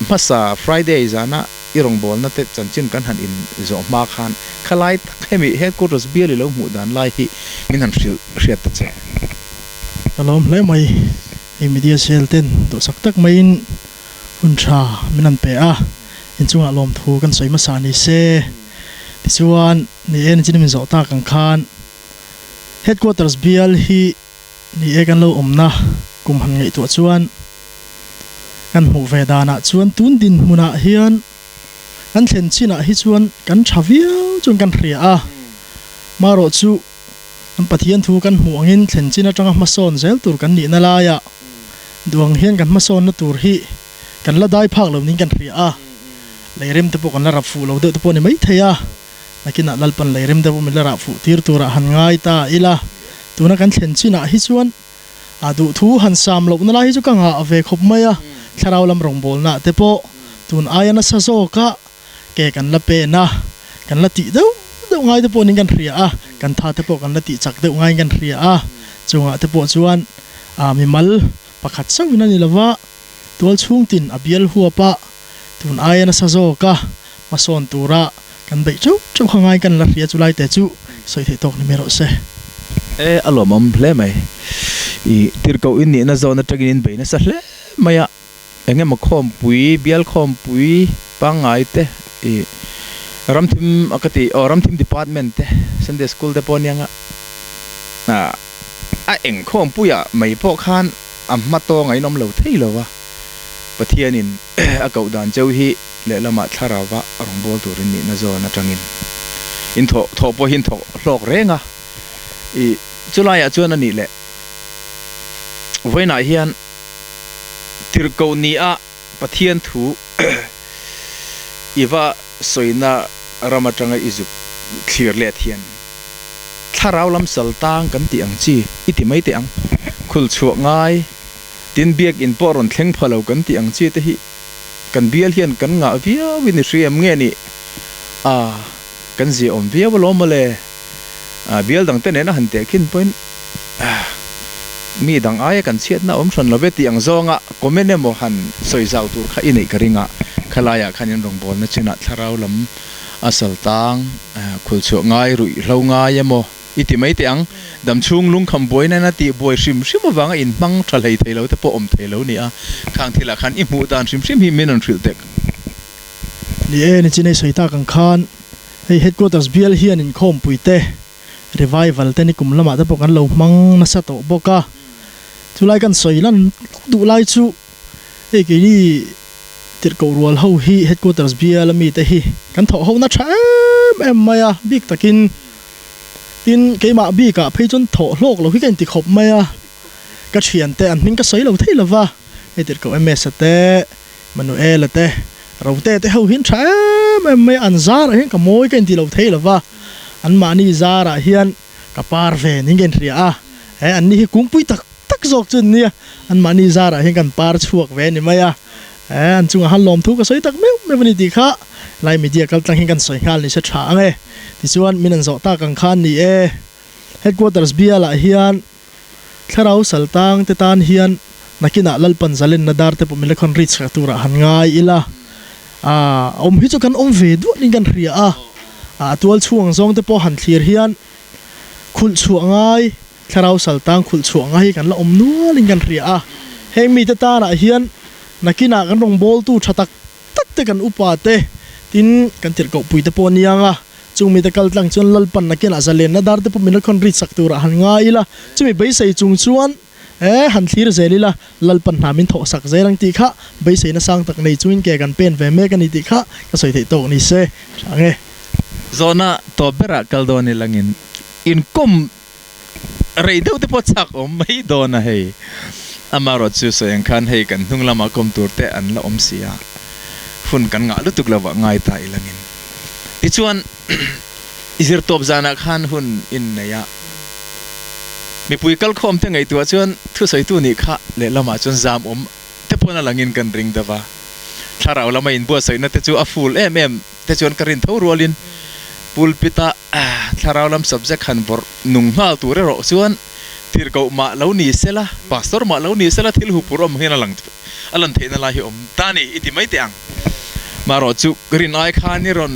hmasa Friday zana I rawngbawlna te chanchin kan han in zawh hma khan khalai tak hemi headquarters bial i lo hmuh dan lai hi min han hrilh hriat ta che. Ka lawm hle mai, hei media cell ten duhsak tak maiin hun tha min han pe a, inchungah lawmthu kan sawi hmasa ni se. Tichuan, ni e nichin min zawh tak ang khan headquarters bial hi Ni e kan lo awmna kum han ngaihtuah chuan kan hmuh ve danah chuan tun dinhmunah hian kan thlen chinah hi chuan kan tha viau chuan kan hria a, marawh chu kan Pathian thu kan hmuh angin thlen chin atanga hmasawn zel tur kan nihna laiah duang hian kan hmasawnna tur hi kan la dai phak lo niin kan hria a, leirem te pawh kan la rap fuh lo deuh te pawh a ni maithei a. Nakinah Lalpan lei rem deuh min la rah fuh tir turah han ngai ta ila, tuna kan thlen chinah hi chuan a duhthu han sam lohna lai hi chu ka ngah ve khawp mai a, thlarau lam rawngbawlnaah te pawh tun aia nasa zawka ke kan la pen a, kan la tih deuh deuh ngai te pawh niin kan hria a, kan tha te pawh kan la tih chak deuh ngaiin kan hria a. Chungah te pawh chuan mimal pakhat chauhin a ni lova, tual chhungtin a bial huap a, tun aia nasa zawk a hmasawn tura kan beih teuh teuh kha ngai kan la hria chu lai te chu sawi theih tawk ni mai rawh se. E, a lawmawm hle mai. I tirhkoh in nihna zawn atangin in bei nasa hle mai a. Eng emaw khawmpui, bial khawmpui pangngai te ih ramthim a ka tih aw ramthim department te Sunday school te pawh aniang a ah a eng khawmpuiah mai pawh khan a hma tawng a inawm lo thei lo a, Pathianin a koh dan cheu hi lehlamah thlarauva rawngbâwl turin nihna zawn atangin in thawh thawh pawh hi in thawk hlawk reng a, ih chulaiah chuan a nih leh vawiinah hian. Tirhkoh ni a Pathian thu i va sawina ram atanga i zuk thlir let hian thlarau lam sal tang kan tih ang chi i ti mai teh ang. Khul chhuah ngai tin biakinn pawh rawn thleng pha lo kan tih ang chi te hi kan bial hian kan ngah viau in i hria em nge ni a kan ziaawm viau alawm mawle. Bial dangte nena han tehkhin pawhin mi dang aia kan chhiatna awm hran lo ve tih ang zawnga comment emaw han sawi zau tur kha i neih ka ring a, khalaiah khan in rawngbawlna chinah thlarau lam a sal tang khul chhuah ngai ruih hlo ngai emaw i ti mai teh ang. Damchhung lungkham buaina in a tih buai hrim hrim avanga inhmang tha hlei thei lo te pawh awm thei lo ni a, khang thilah khan i hmuh dan hrim hrim hi min rawn hrilh teh. Ni e, nichinei sawi tak ang khan Hei Headquarters bial hian inkhawmpui te, revival te nikum lamah te pawh kan lo hmang nasa tawh bawk a. Chulai kan sawi lan duh lai chu hei keini tirhkoh rual ho hi Headquarters bial ami te hi kan thawh ho na tha em em mai a, bik takin tin keimah bikah phei chuan thawh hlawk lo hi ka inti khawp mai a, ka thiante an hming ka sawi lo thei lova, hei tirhkoh MS-a te, Manuela te, Rote te ho hian tha em em mai a, an zarah hian ka mawi ka inti lo thei lo va, anmahni zarah hian ka par ve niin ka inhria a, he anni hi kungpui tak tak zawk chu an nia, anmahni zarah hian kan par chhuak ve a ni mai a, he an chungah han lawmthu ka sawi tak meuh meuh a ni tih kha lai media kal tlang hian kan sawi nghal ni se tha ang e, tichuan min an zawh tak ang khan ni e, headquarters bialah hian. Thlarau saltang te tan hian nakinah Lalpan zalenna dar te pawh min la khawn reach ka turah han ngai ila. Aaa awm hi chu kan awm ve duanin kan hria a, a tual chhuang zawng te pawh han thlir hian khulh chhuah ngai, thlarau saltang khulh chhuah ngai hi kan la awm nualin kan hria a. Heng mite tanah hian nakinah kan rawngbawltu tha tak tak te kan upa te tin kan tirhkohpui te pawh a niang a, chung mite kal tlang chuan Lalpan nakinah zalenna dar te pawh min la khawn rit sak turah han ngai ila, chumi beisei chung chuan e han thlir zel ila, Lalpan hna min thawh sak zel ang tih kha beiseina sang tak nei chungin ke kan pen ve mek a ni tih kha ka sawi theih tawk ni se tha ang e. Zawhna tawp berah kal dawn i langin inkawm Rei deuh te pawh chak awm mai dawn a hei. Amaherawh chu sawi ang khan hei kan hnung lama kawm tur te an la awm si a, hun kan ngah lutuk lo ah ngai ta ilangin. Tichuan i zirtawp zanah khan hun in nei a, mipui kalkhawm te ngaihtuah chuan thusawitu nih kha lehlamah chuan zam awm te pawn a langin kan ring deuh a. Thlarau lama inbuatsaihna te chu a full em em te chuan ka rin tho rualin pulpit-a Thlarau lam subject han vawrh nung nghal tur erawh chuan tirhkoh mah lo ni sela, pastor mah lo ni sela thil hupur awm hian a lang a lan theihna lai hi awm ta ni i ti mai teh ang. Marawh chu rin ai khan i rawn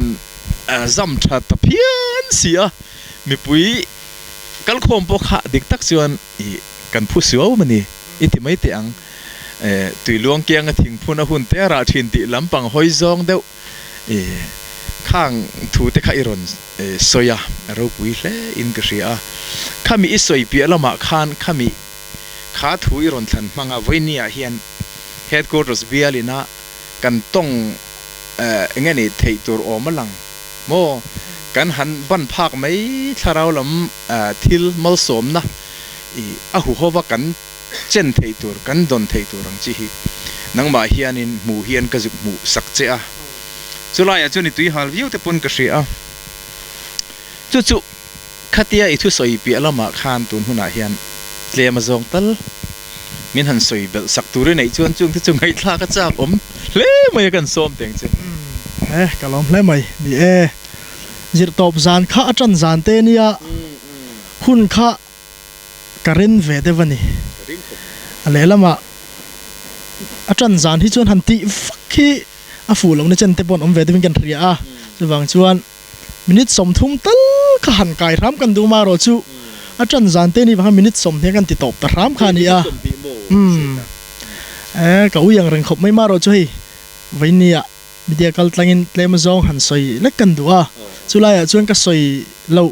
zam tha ta phian si a, mipui kalkhawm pawh kha dik tak chuan i kan phu suau a ni i ti mai teh ang. Tuiluang kianga thingphun a hun te a rah thin tih lampang hawi zawng deuh I khang thu te kha i rawn sawi a, ropui hle in ka hria a. Khami i sawi piah lamah khan khami kha thu i rawn thlan hmang a, vawinia hian Headquarters bial ina kan tawng eng nge ni theih tur awm a lang maw? Kan han ban phak mai thlarau lam thil malsawmna i a huhova kan chen theih tur, kan dawn theih tur ang chi hi nangmah hianin hmuh hian ka zuk hmuh sak che a, chulaiah chuan i tui hal viau te pawn ka hria a, chu chu khatia i thusawi piah lamah khan tun hunah hian tlem a zawng tal min han sawi belh sak tur i neih chuan chung te chu ngaihthlak a chak awm hle mai a kan sawm teng che. E, ka lawm hle mai. Ni e, zirtawp zan kha a tan zan te nia, hun kha. Ka rin ve deuh a ni. A lehlamah a ṭan zan hi chuan han tih vak hi a fuh lohna chen te pawh an awm ve deuhin kan hria a, chuvang chuan minute 30 tal kha han kai hram kan duh marawh chu a ṭan zan te ni vanga minute 20 kan ti tawp ta hram kha a ni a. Umm e ka ui ang reng khawp mai marawh chu hei Vainia media kal tlangin tlem azawng han sawi lek kan duh a, chulaiah chuan ka sawi loh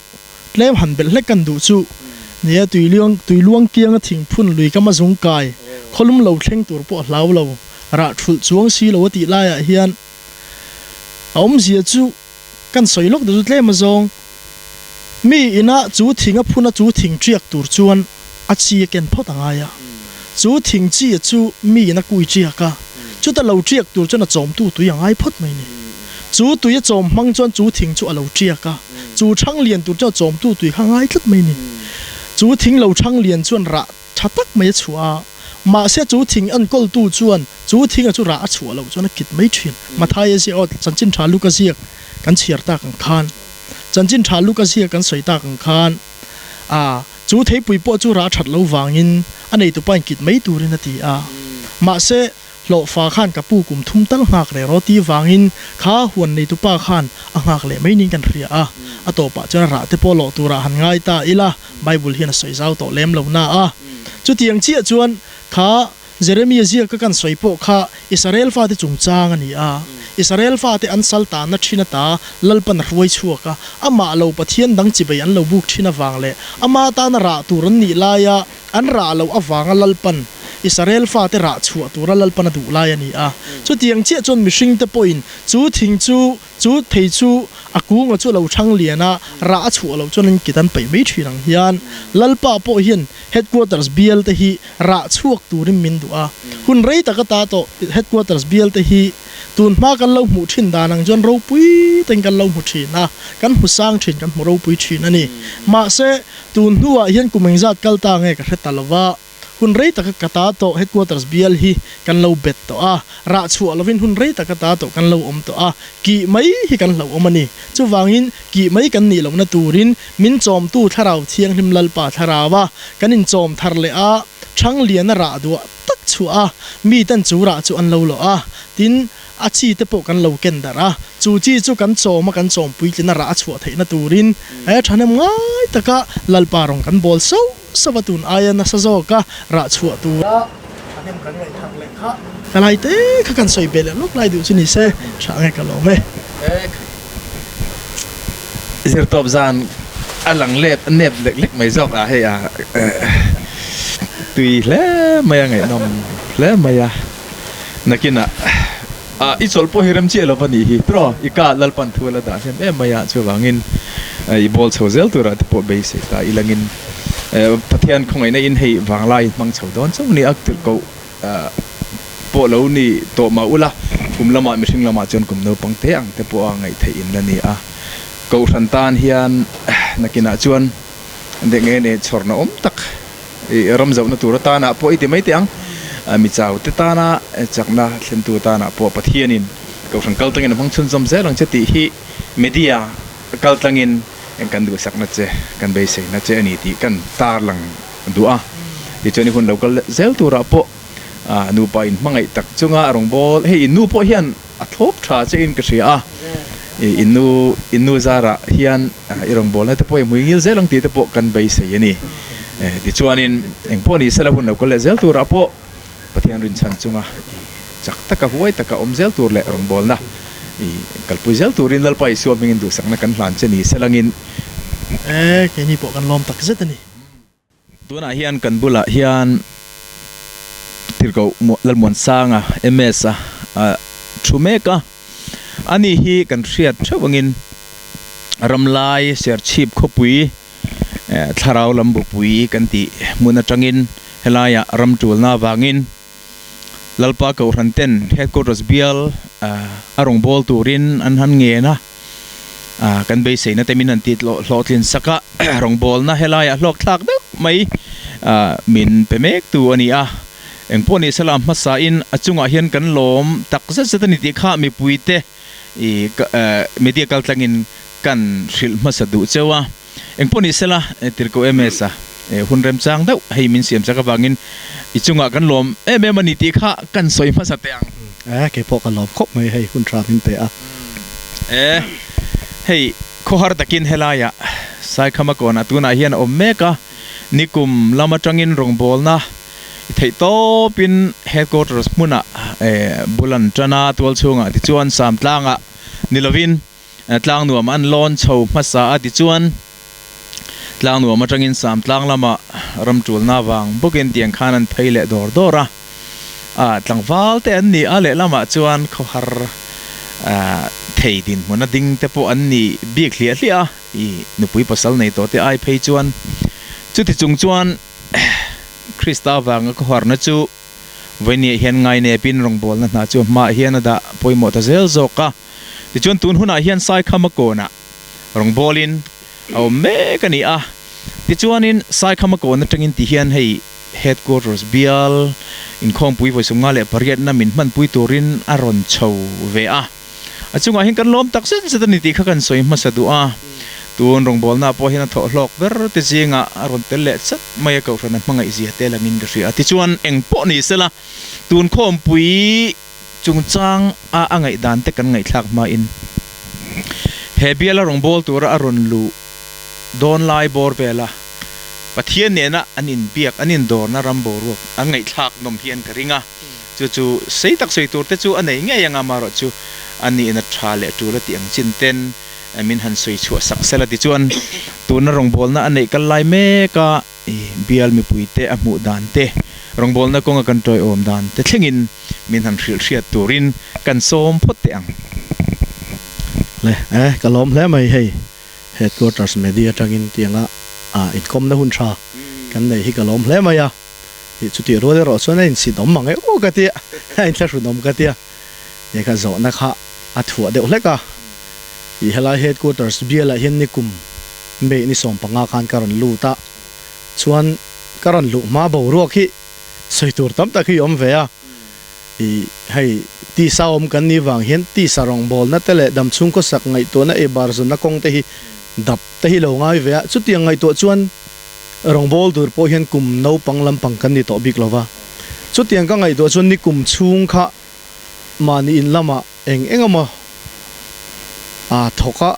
Tlem han belh hlek kan duh chu nia tuiluang tuiluang kianga thingphun lui kama zung kai khawlum lo thleng tur pawh a hlau lo, rah thulh chuang si lo a tih laiah hian a awmzia chu kan sawi lawk duh chu tlem azawng mi ina chu thing a phun a chu thing tiak tur chuan a chi a ken phawt a ngai a, chu thing chi a chu mi in a kui tiak a, chuta lo tiak tur chuan a chawmtu tui a ngai phawt mai ni. Chu tui a chawm hmang chuan chu thing chu a lo tiak a, chu thang lian tur chuan a chawmtu tui kha a ngai tlat mai ni. Chu thing lo thang lian chuan rah tha tak mai a chhuah a, mahse chu thing enkawltu chuan chu thinga chu rah a chhuah loh chuan a kit mai thin. Mathaia ziak aw chanchin tha Luka ziak kan chhiar tak ang khan, chanchin tha Luka ziak kan sawi tak ang khan, A, chu theipui pawh chu rah that lo vangin a neitupa in kit mai turin a ti a. Mahse, hlawhfa khan ka pu kum thum tal nghak reh rawh ti vangin kha huan neitupa khan a nghak leh mai niin kan hria a. A tawpah chuan a rah te pawh lawh turah han ngai ta ila, Bible hian a sawi zau tawh lem lo na a. Chutiang chiah chuan kha Jeremia ziaka kan sawi pawh kha Israel fate chungchang a ni a. Israel fate an sal tanna thin ata Lalpan a hruai chhuak a, amah lo Pathian dang chibei an lo buk thin avang leh ama tana rah tur an nih laia an rah loh avanga Lalpan Israel fate rah chhuah tura Lalpan a duh lai a ni a. Chutiang chiah chuan mihringte pawhin chu thing chu Chu thei chu a kunga chu a lo thang lian a, rah a chhuah loh chuan an kit an peih mai thin ang hian Lalpa pawh hian Headquarters bial te hi rah chhuak turin min duh a. Hun rei tak ata tawh Headquarters bial te hi tun hma kan lo hmuh thin dan ang chuan ropui ten kan lo hmu thin a, kan hmu sang thin, kan hmu ropui thin a ni. Mahse, tun hnuah hian kum engzat kal ta nge ka hre ta lo va. Hun rei taka ka ta tawh Headquarters bial hi kan lo bet tawh a, rah chhuah lovin hun rei taka ta tawh kan lo awm tawh a, kih mai hi kan hlauhawm a ni. Chuvangin kih mai kan nih lohna turin min chawmtu Thlarau Thianghlim Lalpa Thlarau a kan inchawm thar leh a, Thang liana rah duah tak chhuah a, miten chu rah chu an lo lawh a, tin, a chi te pawh kan lo ken darh a, chu chi chu kan chawm a kan chawm puitlin a rah a chhuah theihna turin he thahnem ngai taka Lalpa rawng kan bawl sauh. Sava tun aia nasa zawk a rah chhuah tura thahnem kan ngaihthak leh kha. Ka lai te kha kan sawi be leh lawk lai duh chu ni se tha nge ka lawm e. Zirtawp zan a lang let nep lek lek mai zawk a hei a tui hle mai a ngaihnawm hle mai a nakinah a i chawlh pawh hi rem chiah lo va nih hi tiraw i ka Lalpan thu a la dah hnem em mai a chuvangin i bawl chho zel turah te pawh beisei ta i langin Pathian khawngaihna in hei vanglai hmang chho dawn chauh a ni a tirhkoh pawh lo ni tawh mah ula kum lamah mihring lamah chuan kum naupang te ang te pawh a ngaih theih in la ni a Kohhran tan hian nakinah chuan deh nge nge chhawrna awm tak I ram zohna tur atana pawh i ti mai teh ang. Mi chau te tana chakna thlentu atana pawh Pathianin Kohhran kal tlangin a hmang chhunzawm zel ang che tih hi media kal tlangin kan duhsakna che, kan beiseina che a ni tih kan tarlang duh a. Tichuan i hun lo kal zel turah pawh nupa inhmangaih tak chunga rawngbâwl, hei in nu pawh hian a thlawp tha che in ka hria a, i nu i nu zarah hian i rawngbawlna te pawh i hmui ngil zel ang tih te pawh kan beisei a ni. Tichuanin engpawh ni sela hun lo kal leh zel turah pawh Pathian rinchhan chunga i chak taka huai taka awm zel tur leh rawngbawlna i kalpui zel turin Lalpa Isua hmingin duhsakna kan hlan che ni selangin. E, keini pawh kan lawm tak zet a ni. Tunah hian kan bulah hian Tirhkoh Lalmuansanga, MS, a thu mek a. Ani hi kan hriat theuh angin Ramlai Serchhip khawpui Thlarau lam bupui kan tih hmun atangin helaiah ram tulna avangin Lalpa Kohhran ten Headquarters bial a rawngbâwl turin an han ngen a, kan beiseina te min han ti hlawhtlin sak a, rawngbâwlna helaiah hlawkthlâk deuh mai min pe mek tu a ni a. Engpawh ni sela hmasain a chungah hian kan lâwm tak zet zet a ni tih kha mipuite i media kaltlangin kan hrilh hmasa duh cheu a. Engpawh ni sela Tirhkoh MS-a Hun remchang deuh hei min siam chak avangin i chungah kan lawm em em a ni tih kha kan sawi hmasa teh ang. E, kei pawh ka lawm khawp mai hei hun tha min pe a. E, hei khawhar takin helaiah Saikhama kawnah tunah hian a awm mek a, nikum lam atangin rawngbawlna i theih tawpin headquarters hmunah bul an tan a, tualchhungah tichuan Samtlangah ni lovin Tlangnuam an lawn chho hmasa a tichuan Tlangnuam atangin Samtlang lama ramtulna vang bawkin tiang khan an phei leh dawr dawr a, ah tlangval te an ni a lehlamah chuan khawhar thei dinhmun a ding te pawh an ni bik hliah hliah a, i nupui pasal nei tawh te ai phei chuan chuti chung chuan Krista vanga khawharna chu Vawinia hian ngainepin rawngbawlna hna chu hmaah hian a dah pawimawh ta zel zawk a. Tichuan tun hunah hian Saikhama kawnah rawngbawlin a awm mek a ni a. Tichuanin Saikhama kawn atangin ti hian hei Headquarters bial inkhawmpui vawi 58na min hmanpui turin a rawn chho ve a. A chungah hian kan lawm tak zet zet a ni tih kha kan sawi hmasa duh a. Tun rawngbawlnaah pawh hian a thawh hlawk ber te zingah a rawn tel leh chat mai a kohhran a hmangaih zia te langin ka hria a. Tichuan eng pawh ni sela tun khawmpui Chungchang a a ngaihdan te kan ngaihthlak hmain he biala rawngbâwl tura a rawn luh dawn lai bawr vela Pathian nena an inbiak, an indawrna ram boruak an ngaihthlak nawm hian ka ring a, chu chu sei tak sawi tur te chu a nei ngei anga amaherawhchu a nihna tha leh tul a tih ang chin ten min han sawi chhuah sak sela tichuan tuna rawngbawlna a neih kal lai mek a. I bial mipuite a hmuh dan te, rawngbawlna kawnga kan tawiawm dan te thlengin min han hrilh hriat turin kan sawm phawt teh ang. Le e, ka lawm hle mai hei Headquarters Media atangin tianga a inkawmna hun tha kan nei hi ka lawm hle mai a, i chutih rual erawh chuan a insit awm mang e aw ka tia, a inthlahrun awm ka tia, lehkha zawhna kha a thuah deuh hlek a. I helai headquarters bialah hian nikum May ni 15 khan ka rawn lut a, chuan ka rawn luh hma boruak hi sawi tur tam tak hi awm ve a, i hei tisa awm kan nih vang hian tisa rawngbawlna te leh damchhung khawsak ngaihtuahna ei bar zunna kawng te hi dap te hi lo ngai ve a, chutiang ngaihtuah chuan rawngbâwl tur pawh hian kum naupang lampang kan ni tawh bik lo va, chutiang ka ngaihtuah chuan nikum chhung kha mahni in lamah eng eng emaw a thawk a,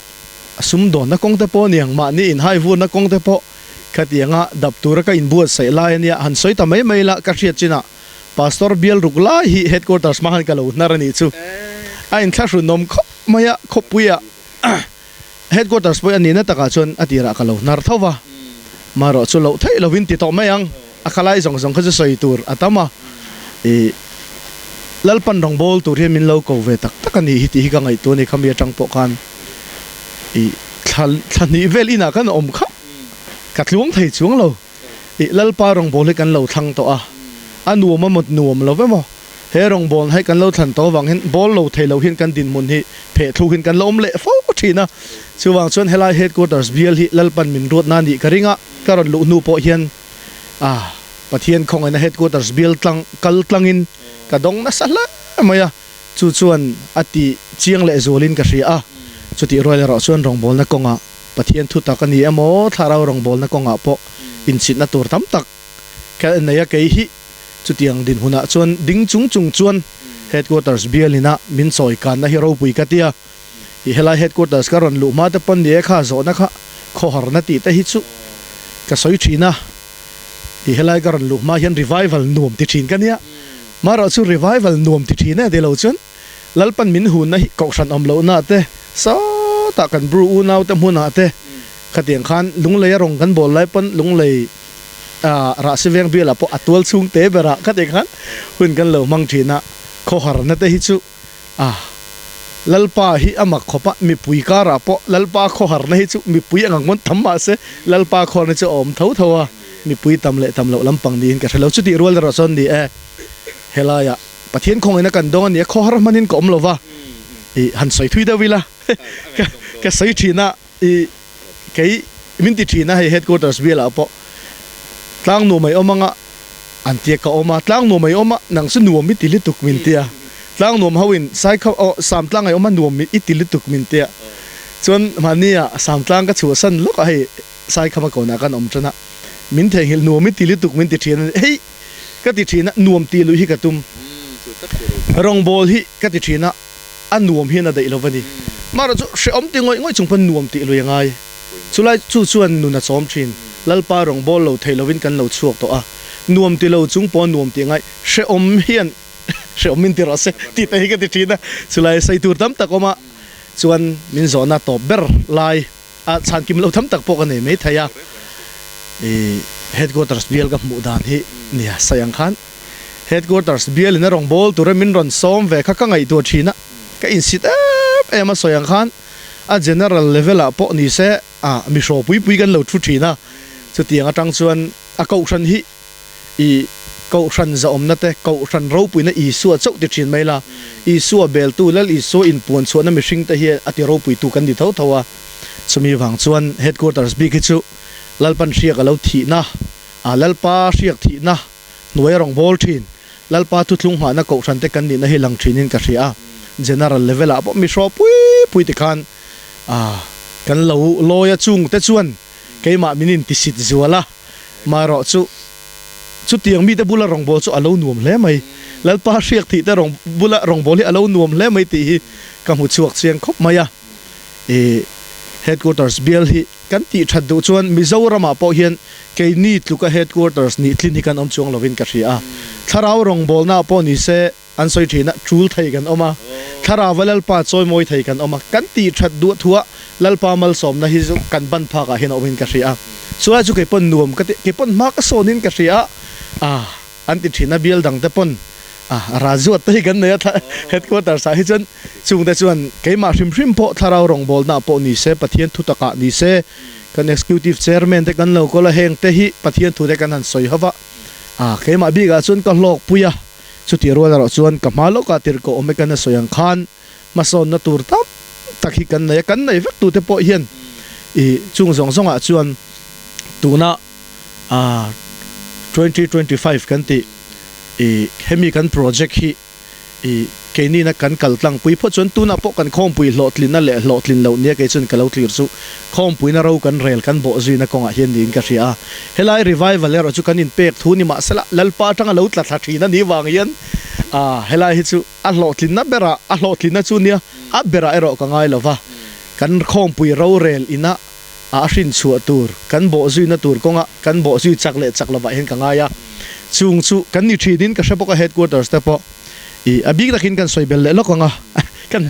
sumdawnna kawng te pawh aniang, mahni inhaivurna kawng te pawh khatianga dap tura ka inbuatsaih lai ania, han sawi ta mai mai la ka hriat chinah Pastor bial ruk lai hi Headquarters hma khan ka lo hnar a nih chu. A inthlahrunawm khawp mai a, khawpuia Headquarters pawh a nihna takah chuan a tirah ka lo hnar tho va, marawh chu loh theih lovin ti tawh mai ang. A khalai zawng zawng kha chu sawi tur a tam a, ih Lalpan rawngbâwl tur hian min lo ko ve tak tak a nih hi tih hi ka ngaihtuah a ni. Khami atang pawh khan ih thla thla hnih vel inah khan a awm kha ka tluang thei chuang lo. Ih Lalpa rawngbâwl hi kan lo thlang tawh a, a nuam a mawt nuam lo emaw he rawngbâwl hi kan lo thlan tawh avang hian bâwl lo thei lo hian kan dinhmun hi pheh thluk in kan la awm leh fo thin a. Chuvang chuan helai headquarters bial hi Lalpan min ruatna a nih ka ring a, ka rawn luh hnu pawh hian A, Pathian khawngaihna headquarters bial tlang kal tlangin ka dawng nasa hle mai a, chu chuan a ti chiang leh zualin ka hria a. Chutih rual erawh chuan rawngbawlna kawngah Pathian thu tak a ni emaw, thlarau rawngbawlna kawngah pawh inchhitna tur tam tak ka nei a, kei hi chutiang dinhmunah chuan ding chung chung chuan headquarters bial ina min chawi kanna hi ropui ka ti a. I helai headquarters ka rawn luh hma te pawn ni e kha zawhna kha khawharna tih te hi chu ka sawi thin a, i helai ka rawn luh hma hian revival nuam ti thin ka nia, marawh chu revival nuam ti thin e ti lo chuan Lalpan min hunna hi kohhran awm lohna te sawtah kan bru unau te hmunah te khatiang khan lunglei a rawng kan bawl lai pawn lunglei rahsi veng bialah pawh a tual chhung te berah khatiang khan hun kan lo hmang thin a, khawharna te hi chu A, Lalpa hi a mak khawp a, mipui karah pawh Lalpa khawharna hi chu mipui ang ang pawn tam mah se Lalpa khawharna chu a awm tho tho a, mipui tam leh tam loh lampang niin ka hre lo. Chutih rual erawh chuan ni e, helaiah Pathian khawngaihna kan dawng a ni a, khawhar hmanin ka awm lo va, i han sawi thui deuh ila ka sawi thin a, i kei min ti thin a hei headquarters bialah pawh tlang nuam ai awm anga an tia ka awm a, tlang nuam ai awm a nang chu nuam i ti lutuk min tia, tlang nuam ho in saikha aw sam tlang ai awm a nuam i ti lutuk min tia, chuan mahnia sam tlang ka chhuahsan lawk a hei saikhama kawnah kan awm tan a. Min theihnghilh nuam i ti lutuk min ti thin a ni. Hei ka ti thin a, nuam tih luih hi ka tum. Rawngbawl hi ka ti thin a, a nuam hian a daih lo va ni. Amaherawhchu hrehawm ti ngawih ngawih chung pawn nuam tih lui a ngai. Chulai chu chuan nun a chawm thin. Lalpa rawngbawl lo theih lovin kan lo chhuak tawh a, nuam ti lo chung pawh nuam tih ngai. Hrehawm hian hrehawm min ti rawh se tih te hi ka ti thin a. Chulai sawi tur tam tak awm a, chuan min zawhna tawp ber lai. A chhan kim lo tham tak pawh ka nei mai thei a, i headquarters bial ka hmuh dan hi nia sawi ang khan headquarters bial in a rawn bawl tura min rawn sawm ve kha ka ngaihtuah thin a, ka insit em em a sawi ang khan a general level ah pawh ni se a mi hraw pui pui kan lo thu thin a, chutiang atang chuan a kohhran hi I Kohhran zahawmna te, Kohhran ropuina Isua chauh ti thin mai la. Isua beltu, Lal Isua inpuan chhuahna mihringte hi a ti ropuitu kan ni tho tho a. Chumi vang chuan Headquarters bik hi chu Lalpan hriak a lo thihna, a Lalpa hriak thihna hnuai a rawn bawl thin. Lalpa thuthlung nghahna Kohhran te kan nihna hi lang thinin ka hria a. General level ah pawh mi hraw pui pui tikhan a kan lo lawi a chungte chuan keimah min intisit zual a. Maherawh chu, chutiang mite bula rawngbâwl chu a lo nuam hle mai. Lalpa hriak thihte rawng bula rawngbâwl hi a lo nuam hle mai tih hi ka hmu chhuak chiang khawp mai a. I Headquarters bial hi kan tih that duh chuan Mizoramah pawh hian keini tluka Headquarters nih tlin hi kan awm chuang lovin ka hria a. Thlarau rawngbâwlnaah pawh ni se, An sawi thin a, tul thei kan awm a, Thlarauva Lalpa chawimawi thei kan awm a, kan tih that duh thuah Lalpa malsawmna hi chu kan ban phakah hian a awmin ka hria a, chulai chu kei pawn nuam ka ti, kei pawn hma ka sawnin ka hria a, an ti thin a, bial dang te pawn a razuat te hi kan nei a, headquarters ah hi chuan chungte chuan keimah hrim hrim pawh Thlarau rawngbawlna pawh ni se, Pathian thutakah ni se, kan executive chairman te kan lo kawl a, heng te hi Pathian thu te kan han sawi ho va, a keimah bikah chuan ka hlawkpui a. Chutih rual erawh chuan ka hma lawkah tirhkoh awm e kan a sawi ang khan hmasawnna tur tam tak hi kan nei a, kan nei vek tute pawh hian i chung zawng zawngah chuan tuna 2025 kan tih i hemi kan project hi i keinina kan kal tlangpui phawt chuan tunah pawh kan khawmpui hlawhtlinna leh hlawhtlin loh nia kei chuan ka lo tlir chu khawmpuina ro kan rel kan bawh zuina kawngah hian niin ka hria a. Helai revival erawh chu kan inpek thu ni mahsela Lalpa atanga lo tla thla thin a nih vang hian helai hi chu a hlawhtlinna berah a hlawhtlinna chu nia a berah erawh ka ngai lova kan khawmpui rorel ina a hrin chhuah tur kan bawh zuina tur kawnga kan bawh zui chak leh chak lovah hian ka ngai a chung chu kan ni thinin ka hre bawk a headquarters te pawh i a bik takin kan sawi bel leh lawk ang a kan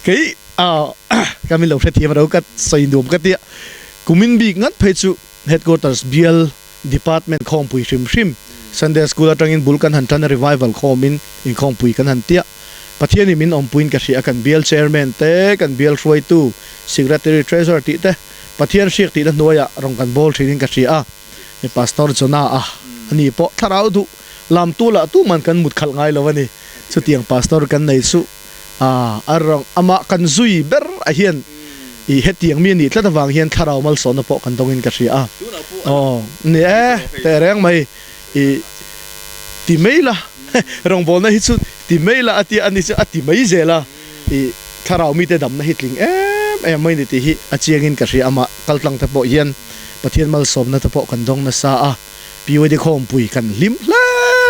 kei ka min lo hrethiam ro ka sawi nuam ka tia. Kumin bik ngat phei chu Headquarters bial Department khawmpui hrim hrim Sunday School atangin bul kan han tan a Revival khawmin inkhawmpui kan han tiah. Pathianin min awmpuiin ka hria a kan bial Chairman te, kan bial hruaitu, Secretary, Treasurer tih te Pathian hriak tihna hnuaiah rawn kan bawl thinin ka hria a. He Pastor Jonah a ani pawh thlarau duh lam tu lah tuman kan mut khalh ngai lo a ni. Chutiang Pastor kan nei chu A, a rang amah kan zui ber a hian i hetiang mi a nih tlat avang hian thlarau malsawmna pawh kan dawngin ka hria a. Aw, ni e, teh reng mai i ti mai la, rawngbawlna hi chu ti mai la a tia a ni chu a ti mai zel a, i thlarau mite damna hi tling em em mai ni tih hi a chiangin ka hria amah kaltlang te pawh hian Pathian malsawmna te pawh kan dawng nasa a, PYD khawmpui kan hlim hle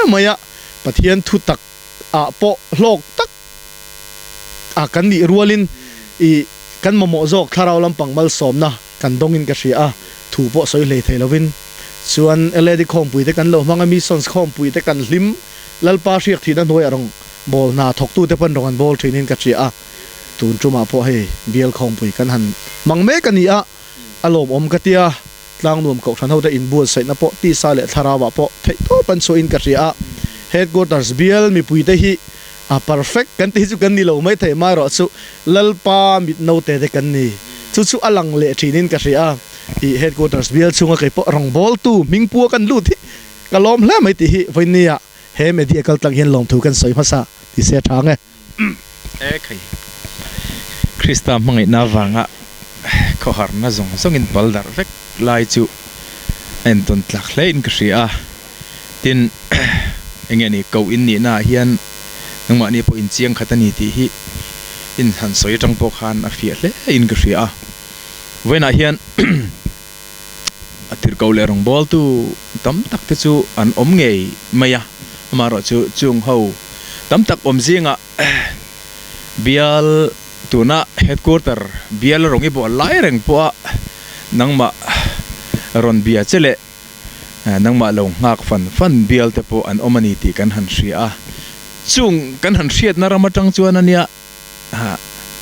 mai a, Pathian thutak ah pawh hlawk tak a kan nih rualin i kan mamawh zawk thlarau lampang malsawmna kan dawngin ka hria a, thu pawh sawi hlei thei lovin chuan LAD khawmpui te kan lo hmang a, Missions khawmpui te kan hlim Lalpa hriak thihna hnuaiah rawng bawl hna thawktu te pawn rawng an bawl thinin ka hria a, tun tumah pawh hei bial khawmpui kan han hmang mek a ni a, a lawmawm ka tia. Tlangnuam Kohhran hote inbuatsaihna pawh tisa leh thlarauah pawh theihtawp an chhuahin ka hria a, Headquarters bial mipuite hi a perfect kan tih chu kan ni lo mai thei mai erawh chu Lalpa mit note te kan ni. Chu chu a lang leh thinin ka hria a, ih Headquarters bial chhunga kei pawh rawngbawltu hmingpua kan lut hi ka lawm hle mai tih hi vawinia he media kaltlang hian lawmthu kan sawi hmasa ti se a tha ang e. E khai, Krista hmangaihna avanga khawharna zawng zawngin pal darh vek lai chu a entawn tlak hle in ka hria a. Tin, enge ni, koh in nihna ah hian nangmahni pawh inchiang khat a ni tih hi in han sawi atang pawh khan a fiah hle in ka hria a. Vawiinah hian. Tirhkoh leh rawngbawltu tam tak te chu an awm ngei mai a, amaherawhchu chung ho tam tak awm zingah bial tuna headquarter bial rawng i buah lai reng pawha nangmah rawn bia che leh nangmah lo nghak fan fan bial te pawh an awm a ni tih kan han hria a, chung kan han hriatna ram atang chuan a nia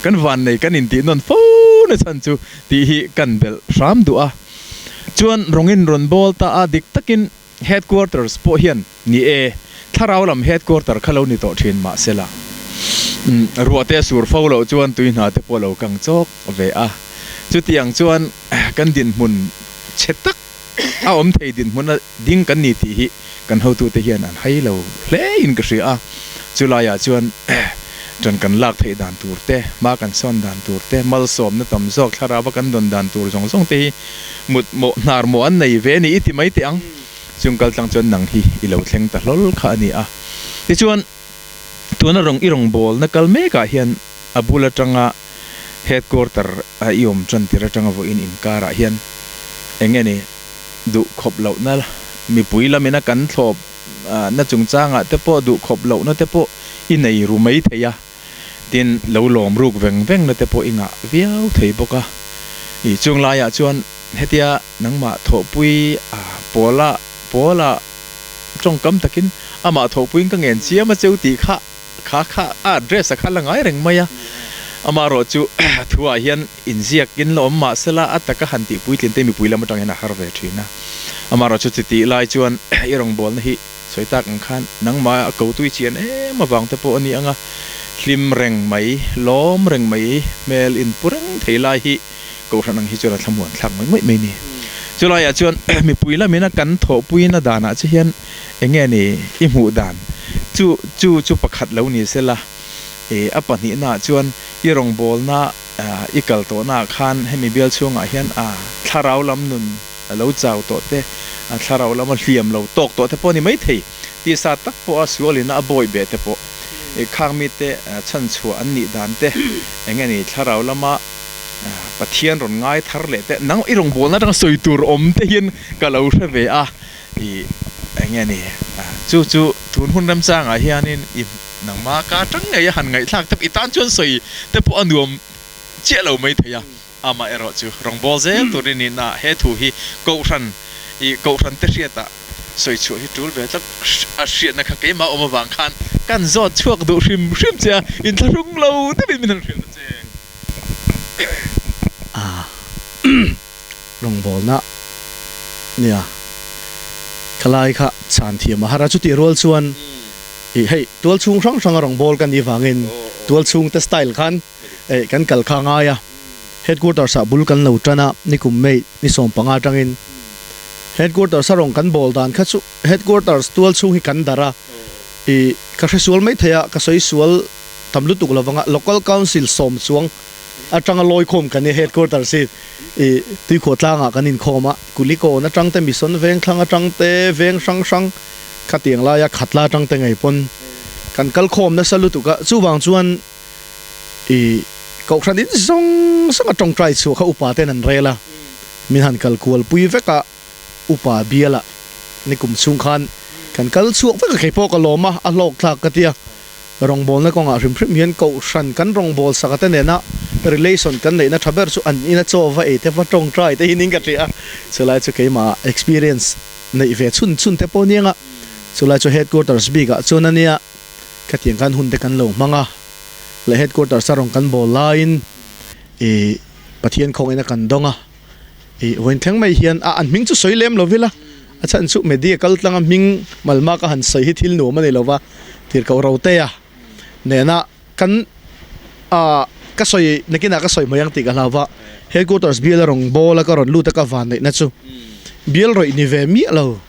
kan vannei kan intih nawn fo na chhan chu tih hi kan belh hram duh a, chuan rawngin rawn bawl ta a dik takin Headquarters pawh hian ni e, thlarau lam headquarter kha lo ni tawh thin mahsela, ruah te a sur fo loh chuan tui hna te pawh a lo kang chawk ve a. Chutiang chuan kan dinhmun chhe tak a awm thei dinhmuna ding kan ni tih hi kan hotute hian an hai lo hle in ka hria a. Chulaiah chuan ṭan kan lak theih dan tur te, hma kan sawn dan tur te, malsawmna tam zawk thlarau a kan dawn dan tur zawng zawng te hi Mut mawh hnar mawh an nei ve ni i ti mai teh ang. Chung kal tlang chuan nang hi i lo thleng ta hlawl kha a ni a. Tichuan, tuna rawng i rawngbawlna kal mekah hian a bul atanga headquarter a i awm tan tir atanga vawiin inkarah hian eng nge ni duh khawp lohna mipui lamina kan thlawp na chungchangah te pawh duh khawp lohna te pawh i nei ru mai thei a. Tin, lo lawm ruk veng veng na te pawh i ngah viau thei bawk a. I chung laiah chuan hetia nangmah thawhpui a pawla pawla tawngkam takin amah thawhpuiin ka ngen chiam a cheu tih kha kha kha a address a kha la ngai reng mai a. Amaherawh chu thuah hian inziakin la awm mah sela a taka han tih puitlin te mipui lam atang hian a har ve thin a. Amaherawh chu chutih lai chuan i rawngbawlna hi Sawi tak ang khan nangmah a ko tui chian em avang te pawh a ni ang a, hlim reng mai, lawm reng mai, hmel inpu reng thei lai hi Kohhran ang hi chuan a thlamuan thlak mai mai mai ni. Chulaiah chuan mipui lamin a kan thawhpuina danah che hian eng nge ni i hmuh dan chu chu chu pakhat lo ni sela, e a pahnihnaah chuan i rawngbawlna i kal tawhnaah khan hemi bial chhungah hian a thlarau lam nun A lo chau tawh te, a thlarau lama hliam lo tawk tawh te pawh a ni maithei. Tisa tak pawha sualina a bawi beh te pawh i khang mite chhanchhuah an nih dan te, eng nge ni thlarau lama Pathian rawn ngai thar leh te, nang i rawngbawlna atanga sawi tur awm te hian ka lo hre ve a, i eng nge ni chu chu tun hun remchangah hianin i nangma ka atang ngei a han ngaihthlak te pawh i tan chuan sawi te pawh a nuam chiah lo maithei a. Amah erawh chu rawngbâwl zêl tûrin nihna he thu hi Kohhran i Kohhran te hriatah sawi chhuah hi ṭûl ve tlat. A hriatna kha keimah awm avâng khân kan zawt chhuak duh hrim hrim che a, inthlahrung lo deuhin min han hrilh ta che. A rawngbâwlna nia ka lai kha chhân thiam a har a, chutih rual chuan i hei tual chhûng hrang hranga rawngbâwl ka nih vângin tual chhûngte style khân Eh kan kal kha ngai a, Headquarters ah bul kan lo tan a, nikum May ni 15 atangin Headquarters a rawn kan bawl dan kha chu Headquarters tual chhung hi kan darh a, ih ka hre sual mai thei a, ka sawi sual tam lutuk lo vang a, Local Council sawm chuang atanga lawi khawm kan ni Headquarters hi ih Tuikhuah tlangah kan inkhawm a, Kulikawn atang te Mission Vengthlang atang te veng hrang hrang khatiang laia Khatla atang te ngei pawn kan kal khawm nasa lutuk a, chuvang chuan I kohhran in zawng zawng a tawngtai chhuah kha upa ten an rel a, min han kal kual pui vek a, upa bial ah nikum chhung khan kan kal chhuak vek a, kei pawh ka lawm a, a hlawk thlak ka tia, rawngbawlna kawngah hrim hrim hian kohhran kan rawngbâwl saka te nena relation kan neihna tha ber chu an ina chaw va ei te va tawngtai te hi ning ka tia, chulai chu keimah experience neih ve chhun chhun te pawh aniang a, chulai chu headquarters bik ah chuan ania. Khatiang khan hun te kan lo hmang a, leh headquarters a rawn kan bawl laiin ih Pathian khawngin a kan dawng a, ih vawiin thleng mai hian a an hming chu sawi lem lo vila, a chhan chu media kal tlanga hming malma ka han sawi hi thil nuam a ni lo va, tirhkoh Rotea nena kan ah ka sawi nakinah ka sawi mai ang tih ka hlau va, headquarters bial a rawn bawl a ka rawn lut a ka van neihna chu bial rawih ni ve miah lo.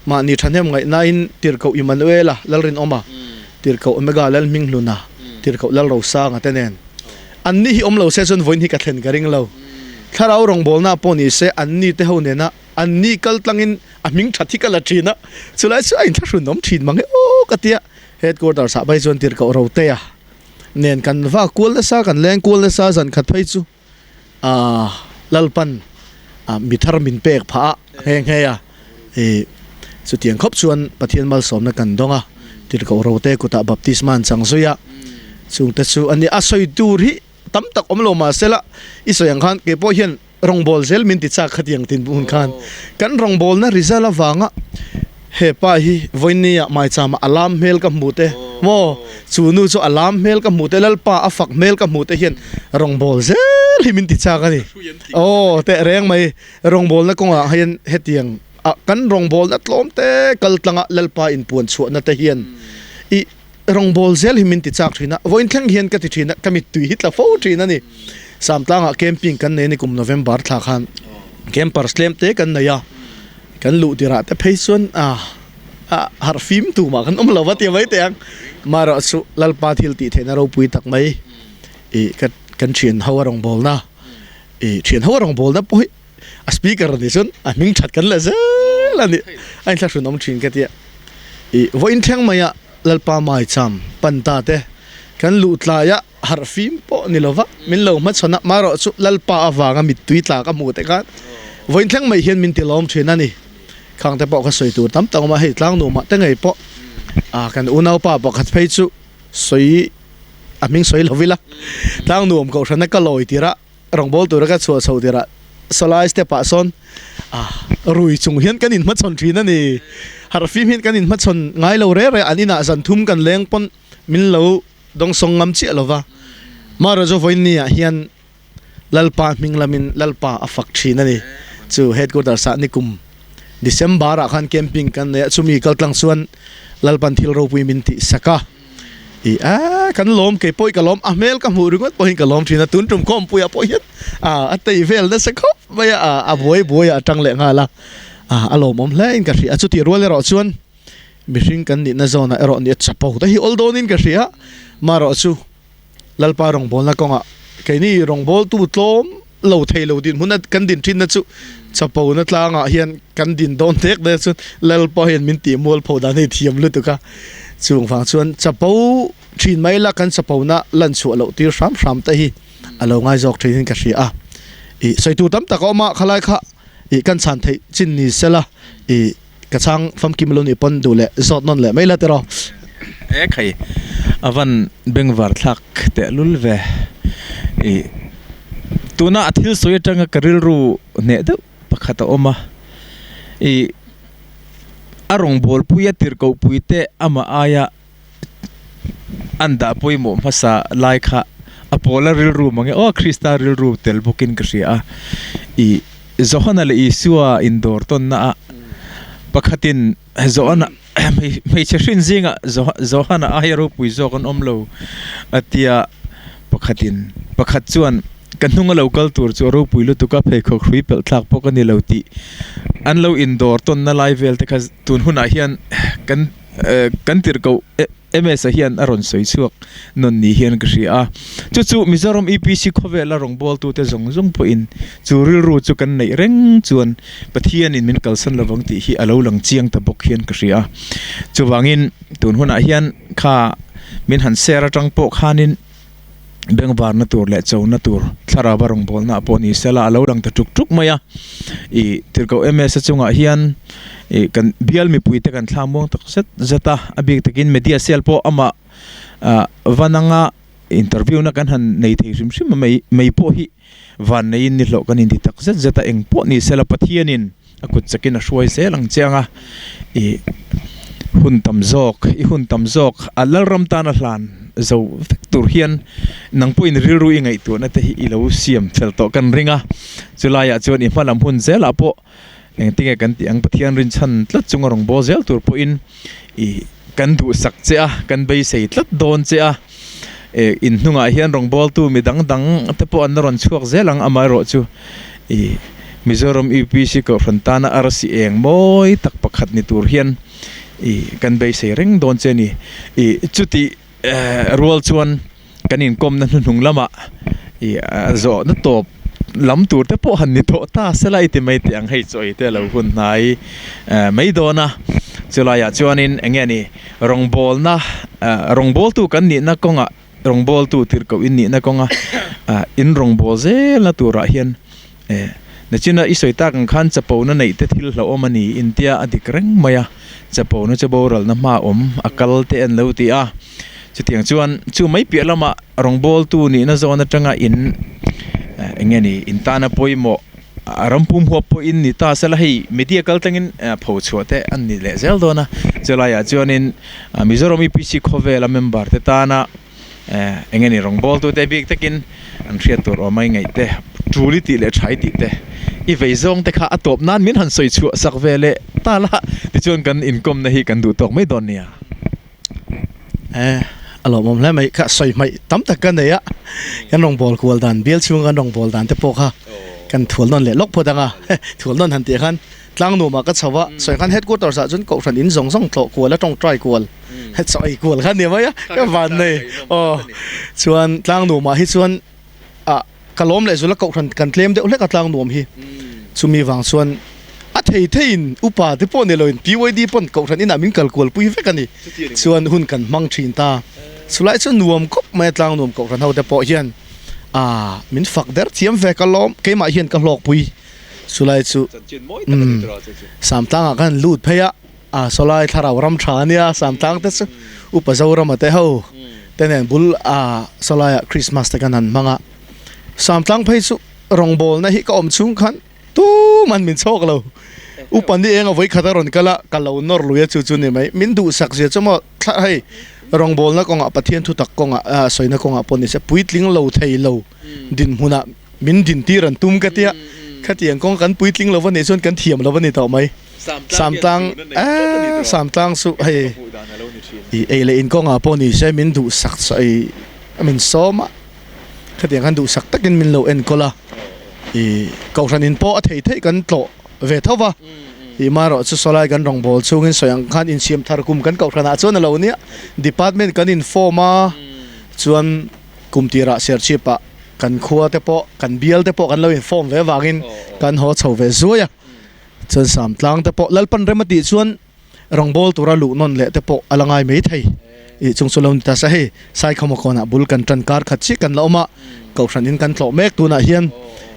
Mahni thahnem ngaihnain Tirhkoh Immanuela Lalrinawma, Tirhkoh Omega Lalhminghluna, Tirhkoh Lalrosanga te nen. Anni hi awm lo se chuan vawiin hi ka thlen ka ring lo. Thlarau rawngbawlna pawh ni se anni te ho nena anni kal tlangin a hming that hi ka la thin a, chulai chu a inthlahrun awm thin mang e aw ka tia. Headquarters ah phei chuan Tirhkoh Rotea nen kan va kual nasa, kan leng kual nasa zan khat phei chu. Lalpan a mi thar min pek phah a nghe nghe a ih chutiang khawp chuan Pathian malsawmna kan dawng a tirhkoh rote kutah baptisma an chang zui a chungte chu a ni a sawi tur hi tam tak awm lo mahsela i sawi ang khan keipawh hian Rawngbâwl zel min ti chak khatiang tin hun khan kan rawngbâwlna result avanga he pa hi vawinia maichama a lam hmel ka hmu te maw chu nu chu a lam hmel ka hmu te Lalpa a fak hmel ka hmu te hian rawngbâwl zel hi min ti chak a ni. Aw teh reng mai rawngbâwlna kawngah hian hetiang a kan rawngbâwlna tlawm te kal tlanga Lalpa inpuan chhuahna te hian i Rawngbâwl zel hi min ti châk ṭhin a, vawiin thleng hian ka ti ṭhin a, ka mittui hi tla fo ṭhin a ni. Samtlangah camping kan nei a ni kum November thla khan campers tlem te kan nei a, kan luh tirah te phei chuan a harh fim tu mah kan awm lo va ti mai teh ang. Amaherawhchu Lalpa thil tih theihna ropui tak mai ih ka kan ṭhian ho a rawngbâwlna ih ṭhian ho a rawngbâwlna pawh hi A speaker ni chuan a hming that kan la zel a ni. A inthlahrun awm thin ka tia. I vawiin thleng maia Lalpa Maicham pan ta te kan luh tlaia harh fim pawh ni lova min lo hmachhawn a, marawh chu Lalpa avanga mittui tla ka hmuh te khan vawiin thleng mai hian min ti lawm thin a ni. Khang te pawh ka sawi tur tam tak awm a, hei tlangnuamah te ngei pawh a kan unaupa pakhat phei chu sawi a hming sawi lo ila tlangnuam kohhrana ka lawi tirh a, Rawngbâwl tura ka chhuah chhoh tirah sawlai step ah sawn rui chung hian kan inhmachhawn thin a ni. Harhfim hian kan inhmachhawn ngai lo reng reng a, an inah zan thum kan leng pawn min lo dawngsawng ngam chiah lo va. Maharaja vawiin ah hian Lalpa hming lamin Lalpa a fak thin a ni. Chu headquarters ah nikum December ah khan camping kan nei a, chumi kaltlang chuan Lalpan thil ropui min tih sak a. I a kan lawm kei pawh hi ka lawm a hmel ka hmuh ringawt pawhin ka lawm thin a tun tum khawmpuiah pawh hian a a tei vel nasa khawp mai a a buai buai a tang leh nghal a a a lawmawm hle in ka hria a chutih rual erawh chuan mihring kan nihna zawnah erawh ni a chapo te hi awl dawnin ka hria marawh chu Lalpa rawngbawlna kawngah keini rawngbawltu tlawm lo thei lo dinhmun a kan din thinna chu chapo na tlangah hian kan din dawn tek daih a chuan Lalpa hian min tih mual pho dan hei thiam lutuk a chung vang chuan chapo thin mai la kan chapo na lan chhuah loh tir hram hram te hi a lo ngai zawk thin in ka hria a ih sawi tur tam tak a awm a khalai kha ih kan chhan theih chin ni sela ih Ka chhang famkim lo nih pawn duh leh zawt nawn leh mai la tiraw. E khai a van bengvar thlak teh lul ve. I tuna a thil sawi atanga ka rilru hneh deuh pakhat a awm a. I a rawngbâwl pui a tirhkoh pui te amah aia an dah pawimawh hmasa lai kha a pawla rilru mang e aw Krista rilru tel bawkin ka hria a i Johana leh Isua indawr tawnna ah pakhatin Johana hmeichhe hrin zingah Johana aia ropui zawk an awm lo a tia pakhatin pakhat chuan ka hnunga lo kal tur chu a ropui lutuk a pheikhawk hrui pelh thlak pawh ka ni lo tih an lo indawr tawnna lai vel te kha tun hunah hian kan Kan tirhkoh MS-a hian a rawn sawi chhuak nawn ni hian ka hria a. Chu chu Mizoram EPC khawvela rawngbawltute zawng zawng pawhin chu rilru chu kan neih reng chuan Pathianin min kalsan lovang tih hi a lo lang chiang ta bawk hian ka hria a. Chuvangin tun hunah hian kha min han share atang pawh khanin bengvarna tur leh chona tur thlarau a rawngbawlna pawh ni sela a lo lang ta tuk tuk mai a ih tirhkoh M_S a chungah hian ih kan bial mipui te kan thla muang tak zet zet a a bik takin media cell pawh amah ah van anga interview na kan han nei thei hrim hrim a mai mai pawh hi van neiin ni hlawh kan inti tak zet zet a eng pawh ni sela Pathianin a kut chakin a hruai zel ang chiang a ih hun tam zawk i hun tam zawk a Lalram tana hlan zo vek tur hian nang pawhin rilru i ngaihtuahna te hi i lo siam fel tawh kan ring a chulaiah chuan i hmalam hun zelah pawh engtinge kan tih ang Pathian rinchhan tlat chunga rawn bawl zel tur pawhin ih kan duhsak che a kan beisei tlat dawn che a eh in hnungah hian rawngbawltu mi dang dang te pawh an rawn chhuak zel ang amaherawh chu ih Mizoram UPC kohhran tana arsi eng mawi tak pakhat ni tur hian ih kan beisei reng dawn che a ni ih chuti eh rual chuan kan inkawmna hnuhnung lamah ih zawhna tawp lam tur te pawh han ni tawh ta sela i ti mai teh ang hei chaw ei te a lo hun hnai eh mai dawn a chulaiah chuanin eng nge ni Rawngbawlna, rawngbawltu kan nihna kawngah, rawngbawltu tirhkoh in nihna kawnga in rawngbâwl zelna turah hian. Nachina i sawi tak ang khan chapona neih te thil hlauhawm a ni intia a dik reng mai a, chapona chu boralna hma awm a kal te an lo ti a. Chutiang chuan chu mai piah lamah rawngbawltu nihna zawn atanga in eng nge ni in tana pawimawh a ram pum huap pawhin ni ta sela hei media kal tlangin pho chhuah te an ni leh zel dawn a, chulaiah chuanin Mizoram UPC khawvela member te tana eng nge ni rawngbawltute bik takin an hriat tur awm a i ngaih te tul i tih leh tha i tih te i vei zawng te kha a tawp nan min han sawi chhuah sak ve leh ta la tichuan kan inkawmna hi kan duh tawk mai dawn nia. Eh a lawmawm hle mai kha sawi hmaih tam tak ka nei a kan rawngbâwl kual dan bial chhunga kan rawngbâwl dan te pawh kha kan thual nawn leh lawk phawt ang a thual nawn han tih khan Tlangnuamah ka chho a, sawi khan headquarters ah chuan kohhran in zawng zawng tlawh kual a tawngtai kual chaw ei kual kha a ni mai a, ka van nei aw. Chuan Tlangnuamah hi chuan ah ka lawm leh zul a kohhran kan tlem deuh hlek a Tlangnuam hi chumi vang chuan a thei theiin upa te pawh ni loin PYD pawn kohhran inah min kal kual pui vek a ni. Chuan hun kan hmang thin ta. Chulai chu nuam khawp mai a Tlangnuam kohhran ho te pawh hian ah min fak der thiam ve ka lawm keimah hian ka hlawkpui. Chulai chu Samtlangah khan lut phei a, a sawlai thlarau ram tha a nia Samtlang te chu Upa Zorama te ho te nen bul a sawlaiah Christmas te kan han hmang a. Samtlang phei chu rawngbawlna hi ka awm chhung khan tuman min chhawk lo. Upa ni eng a vawi khat a rawn kal a, ka lo nawr lui a chu chu ni mai. Min duhsak zia chu maw thla hei rawngbawlna kawngah Pathian thutak kawngah sawina kawngah pawh ni se puitling lo thei lo dinhmunah Min dintir an tum ka tia, khatiang kawng kan puitling lo va nih chuan kan thiam lo va ni tawh mai. Samtlang eh Samtlang chu hei i ei leh in kawngah pawh ni se min duhsak chu ei min sawm a, khatiang khan duhsak takin min lo enkawl a, i kohhran in pawh a thei theih kan tlawh ve tho va, i marawh chu sawlai kan rawngbâwl chhungin sawi ang khan insiam thar kum kan kohhranah chuan a lo nia, department kan inform a chuan. Kum tirah Serchhip-ah kan khua te pawh, kan bial te pawh kan lo inform ve avangin kan haw chho ve zuai a. Chuan Samtlang te pawh Lalpan rem a tih chuan rawngbâwl tura luh nawn leh te pawh a la ngai mai thei. Ih chung chu lo ni ta sa hei, Saikhawma kawnah bul kan ṭan kar khat chiah kan la awm a, Kohhran in kan tlawh mek tunah hian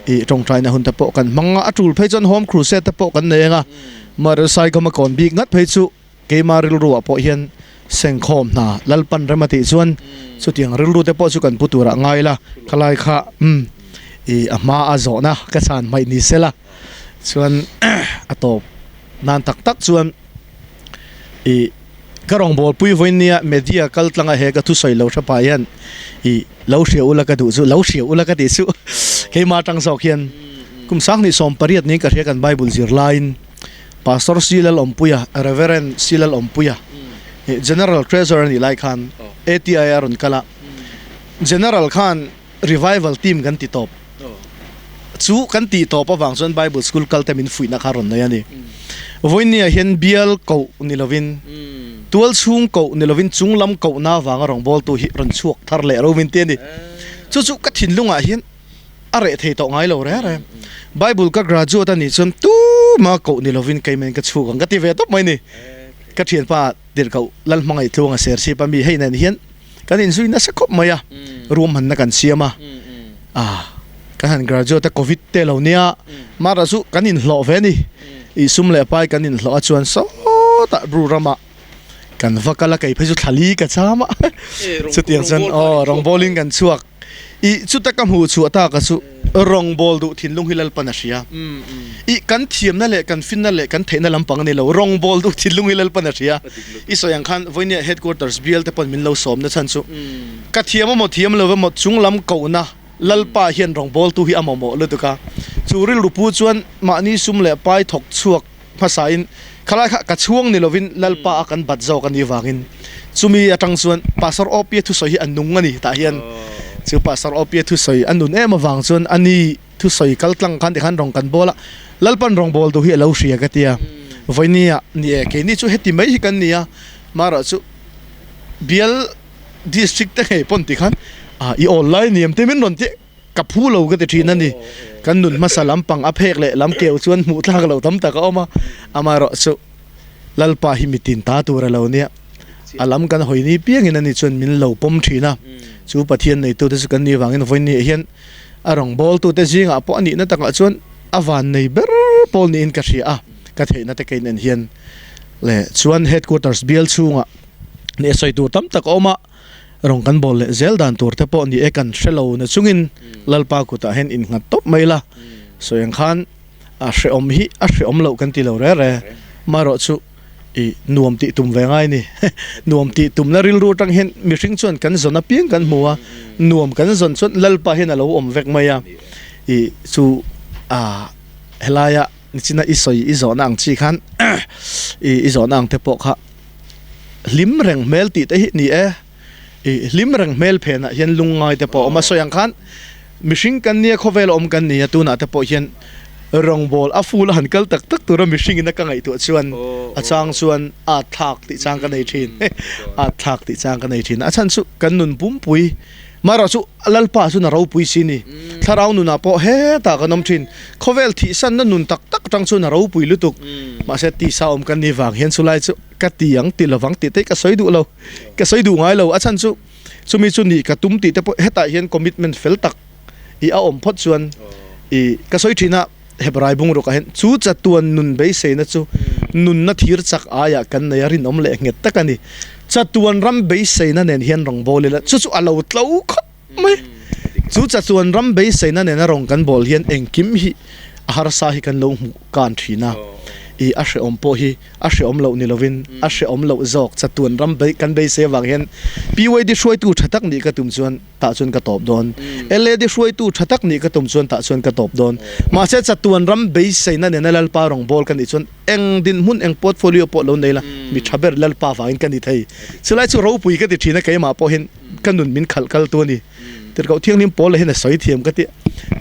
ih ṭawngṭaina hun te pawh kan hmang a, a ṭul phei chuan Home Crusade te pawh kan nei ang a, mahse Saikhawma kawn bik ngat phei chu Keima rilruah pawh hian sengkhawm hna Lalpan rem a tih chuan chutiang rilru te pawh chu kan pu turah ngai ila, khalai kha umm i a hma a zawhna ka chhan hmaih ni sela chuan a tawp nan tak tak chuan i ka rawngbawlpui vawiin nia media kal tlanga he ka thusawi lo hre pah hian i lo hria ula ka duh chu lo hria ula ka tih chu keima atang zawk hian kum sanghnih 18 niin ka hria kan Bible zir laiin. Pastor C Lalawmpuia, Reverend C Lalawmpuia, General Treasurer a nih lai khan ATI a rawn kal a, General khan Revival Team kan ti tawp. Chu kan tih tawp avang chuan Bible School kal te min fuihna kha a rawn nei a ni. Vawinia hian bial koh ni lovin, tual chhung koh ni lovin chung lam kohna avanga rawngbawltu hi rawn chhuak thar leh ro min ti a ni. Chu chu ka thinlungah hian a reh thei tawh ngai lo reng reng. Bible ka graduate a nih chuan tuma koh ni lovin keimen ka chhuk ang ka ti ve tawp mai ni. Ka thianpa tirhkoh Lalhmangaih Tluanga Serchhip a mi hei nen hian kan inzui nasa khawp mai a, ruahmanna kan siam a, ah kan han graduate a covid te lo nia, mara chu kan inhlawh ve a ni. Ih sum leh pai kan inhlawh a chuan sawtah Bru ramah kan va kal a, kei phei chu thlali ka cham a, chutiang chuan aw rawngbawlin kan chhuak. I chuta ka hmuh chhuah tak a chu rawngbâwl duh thinlung hi Lalpan a hria. I kan thiamna leh kan finna leh kan theihna lampang a ni lo, rawngbâwl duh thinlung hi Lalpan a hria. I sawi ang khan vawinia headquarters bial te pawn min lo sawm na chhan chu ka thiam emaw thiam lo emaw chung lam kohna Lalpa hian rawngbâwltu hi a mamawh lutuk a. Chu rilru pu chuan mahni sum leh pai thawk chhuak hmasain khalai kha ka chhuang ni lovin Lalpa a kan bat zawk a nih vangin chumi atang chuan Pastor Opia thusawi hi a nung a ni tah hian chu Pastor Opia thusawi a nun em avang chuan a ni thusawi kal tlang khan tikhan rawng kan bawl a Lalpan rawng bawl duh hi a lo hria ka tia vawinia ni e keini chu heti mai hi kan ni a marawh chu bial district te ngei pawn tikhan i awl lai niam te min rawn tih Ka phu lo ka ti thin a ni. Kan nun hmasa lampang a phek leh lam keu chuan hmuh tlak loh tam tak a awm a, amaherawh chu Lalpa hi mitin ta tur a lo nia. A lam kan hawi ni piangin ani chuan min lo pawm thin a, chu Pathian neitute chu kan nih vangin vawiin ah hian a rawngbawltute zingah pawh a nihna takah chuan. a van nei ber pawl niin ka hria a, ka theihna te ka inen hian leh chuan headquarters bial chhungah nih a sawi tur tam tak a awm a, rawng kan bawl leh zel dan tur te pawh ni e kan hre lo na chungin Lalpa kutah hian innghat tawp mai la, sawi ang khan a hrehawm hi a hrehawm loh kan ti lo re re, marawhchu I nuam tih tum ve ngai ni. Nuam tih tumna rilru atang hian mihring chuan kan zawn apiang kan hmu a, nuam kan zawn chuan Lalpa hian a lo awm vek mai a. I chu a helaia nichina i sawi i zawhna ang chi khan i i zawhna ang te pawh kha hlim reng hmel tih te hi ni e. I hlim reng hmel phenah hian lungngai te pawh a awm a, sawi ang khan mihring kan nia khawvel awm kan nia tunah te pawh hian rawngbâwl a ful a han kal tak tak tura mihringin a ka ngaihtuah chuan a chang chuan at thlak tih chang ka nei thin at thlak tih chang ka nei thin a chhan chu kan nun pumpui marawh chu Lalpa chu na ropui si ni thlarau nunah pawh hetah kan awm thin khawvel thihsanna nun tak tak atang chuan a ropui lutuk mahse tisa awm kan nih vang hian chulai chu ka ti ang ti lovang tih te hi ka sawi duh lo. Ka sawi duh ngai lo, a chhan chu chumi chu nih ka tum tih te pawh hetah hian commitment fel tak i a awm phawt chuan i ka sawi thin a, Hebrai bungrukah hian chu chatuan nun beiseina chu nunna thir chak aiah kan nei a rinawm leh nghet tak a ni. Chatuan ram beiseina nen hian rawn bawl ila chu chu a lo tlo khawp mai. Chu chatuan ram beiseina nena rawn kan bawl hian engkim hi a harsa hi kan lo hmuh kan thin a, i a hrehawm pawh hi a hrehawm loh ni lovin a hrehawm loh zawk chatuan ram kan beisei avang hian PYD hruaitu tha tak nih ka tum chuan tah chuan ka tawp dawn, LAD hruaitu tha tak nih ka tum chuan tah chuan ka tawp dawn. Mahse chatuan ram beiseina nena Lalpa rawngbâwl ka nih chuan eng dinhmun eng portfolio pawh lo nei la mi tha ber Lalpa vangin ka ni thei. Chulai chu ropui ka ti thin a keimah pawh hian ka nun min khalh kal tu a ni. Tirhkoh Thianghlim pawl lah hian a sawi thiam ka ti.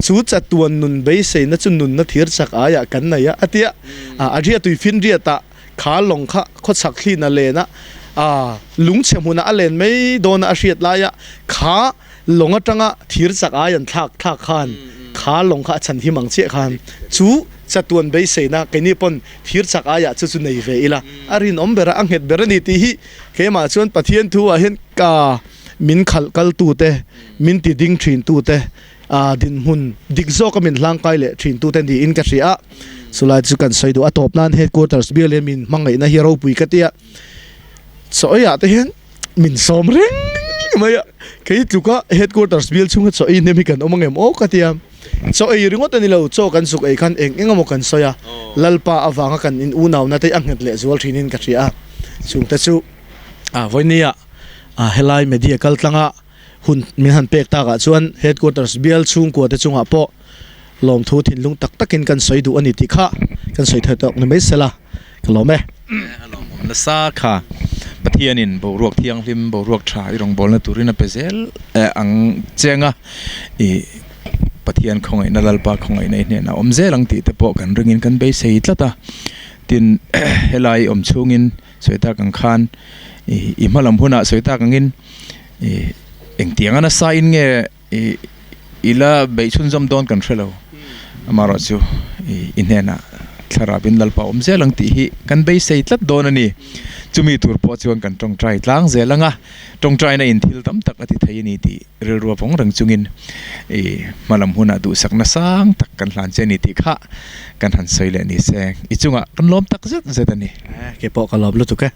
Chu chatuan nun beiseina chu nunna thir chak aiah kan nei a, a ti a. A ria tui fin riatah kha lawng kha khawchhak thlin a len a, a lungchhe hmunah a len mai dawn a a hriat laia kha lawng atanga thir chak ai an thlak thlak khan kha lawng kha a chhan him ang chiah khan chu chatuan beiseina keini pawn thir chak aiah chu chu nei ve ila a rinawm ber a, a nghet ber a ni tih hi keimah chuan Pathian thu ah hian ka Min khalh kaltute, min ti ding thintute, dinhmun dik zawka min hlangkai leh thintute niin ka hria a. Chulai chu kan sawi duh a tawp nan headquarters bial hian min hmangaihna hi ropui ka ti a. Chaw eiah te hian min sawm reng mai a, kei tluka headquarters bial chhunga chaw ei hnem hi kan awm angem aw ka ti a. Chaw ei ringawt a ni lo, chaw kan zuk ei khan eng eng emaw kan sawi a, Lalpa avanga kan in unauna te hi a nghet leh zual thinin ka hria a. Chungte chu vawinia A helai media kal tlanga hun min han pek takah chuan headquarters bial chhungkua te chungah pawh lawmthu thinlung tak takin kan sawi duh a ni tih kha kan sawi thei tawk ni mai sela ka lawm e. A lawmawm nasa kha Pathianin boruak thianghlim boruak tha i rawngbawlna turin a pe zel ang cheng a, i Pathian khawngaihna Lalpa khawngaihna i hnenah awm zel ang tih te pawh kan ringin kan beisei tlat a, tin helai awm chhungin Sawi tak ang khan i hma lam hunah sawi tak angin i engtiang a nasa in nge i i la beih chhunzawm dawn kan hre lo. Amaherawhchu i i hnenah thlarau in Lalpa awm zel ang tih hi kan beisei tlat dawn a ni. Chumi tur pawh chuan kan tawngtai tlang zel ang a, tawngtaina in thil tam tak a ti thei a ni tih rilru a vawng reng chungin i hma lam hunah duhsakna sang tak kan hlan che a ni tih kha kan han sawi leh ni se i chungah kan lawm tak zet zet a ni. Keipawh ka lawm lutuk e.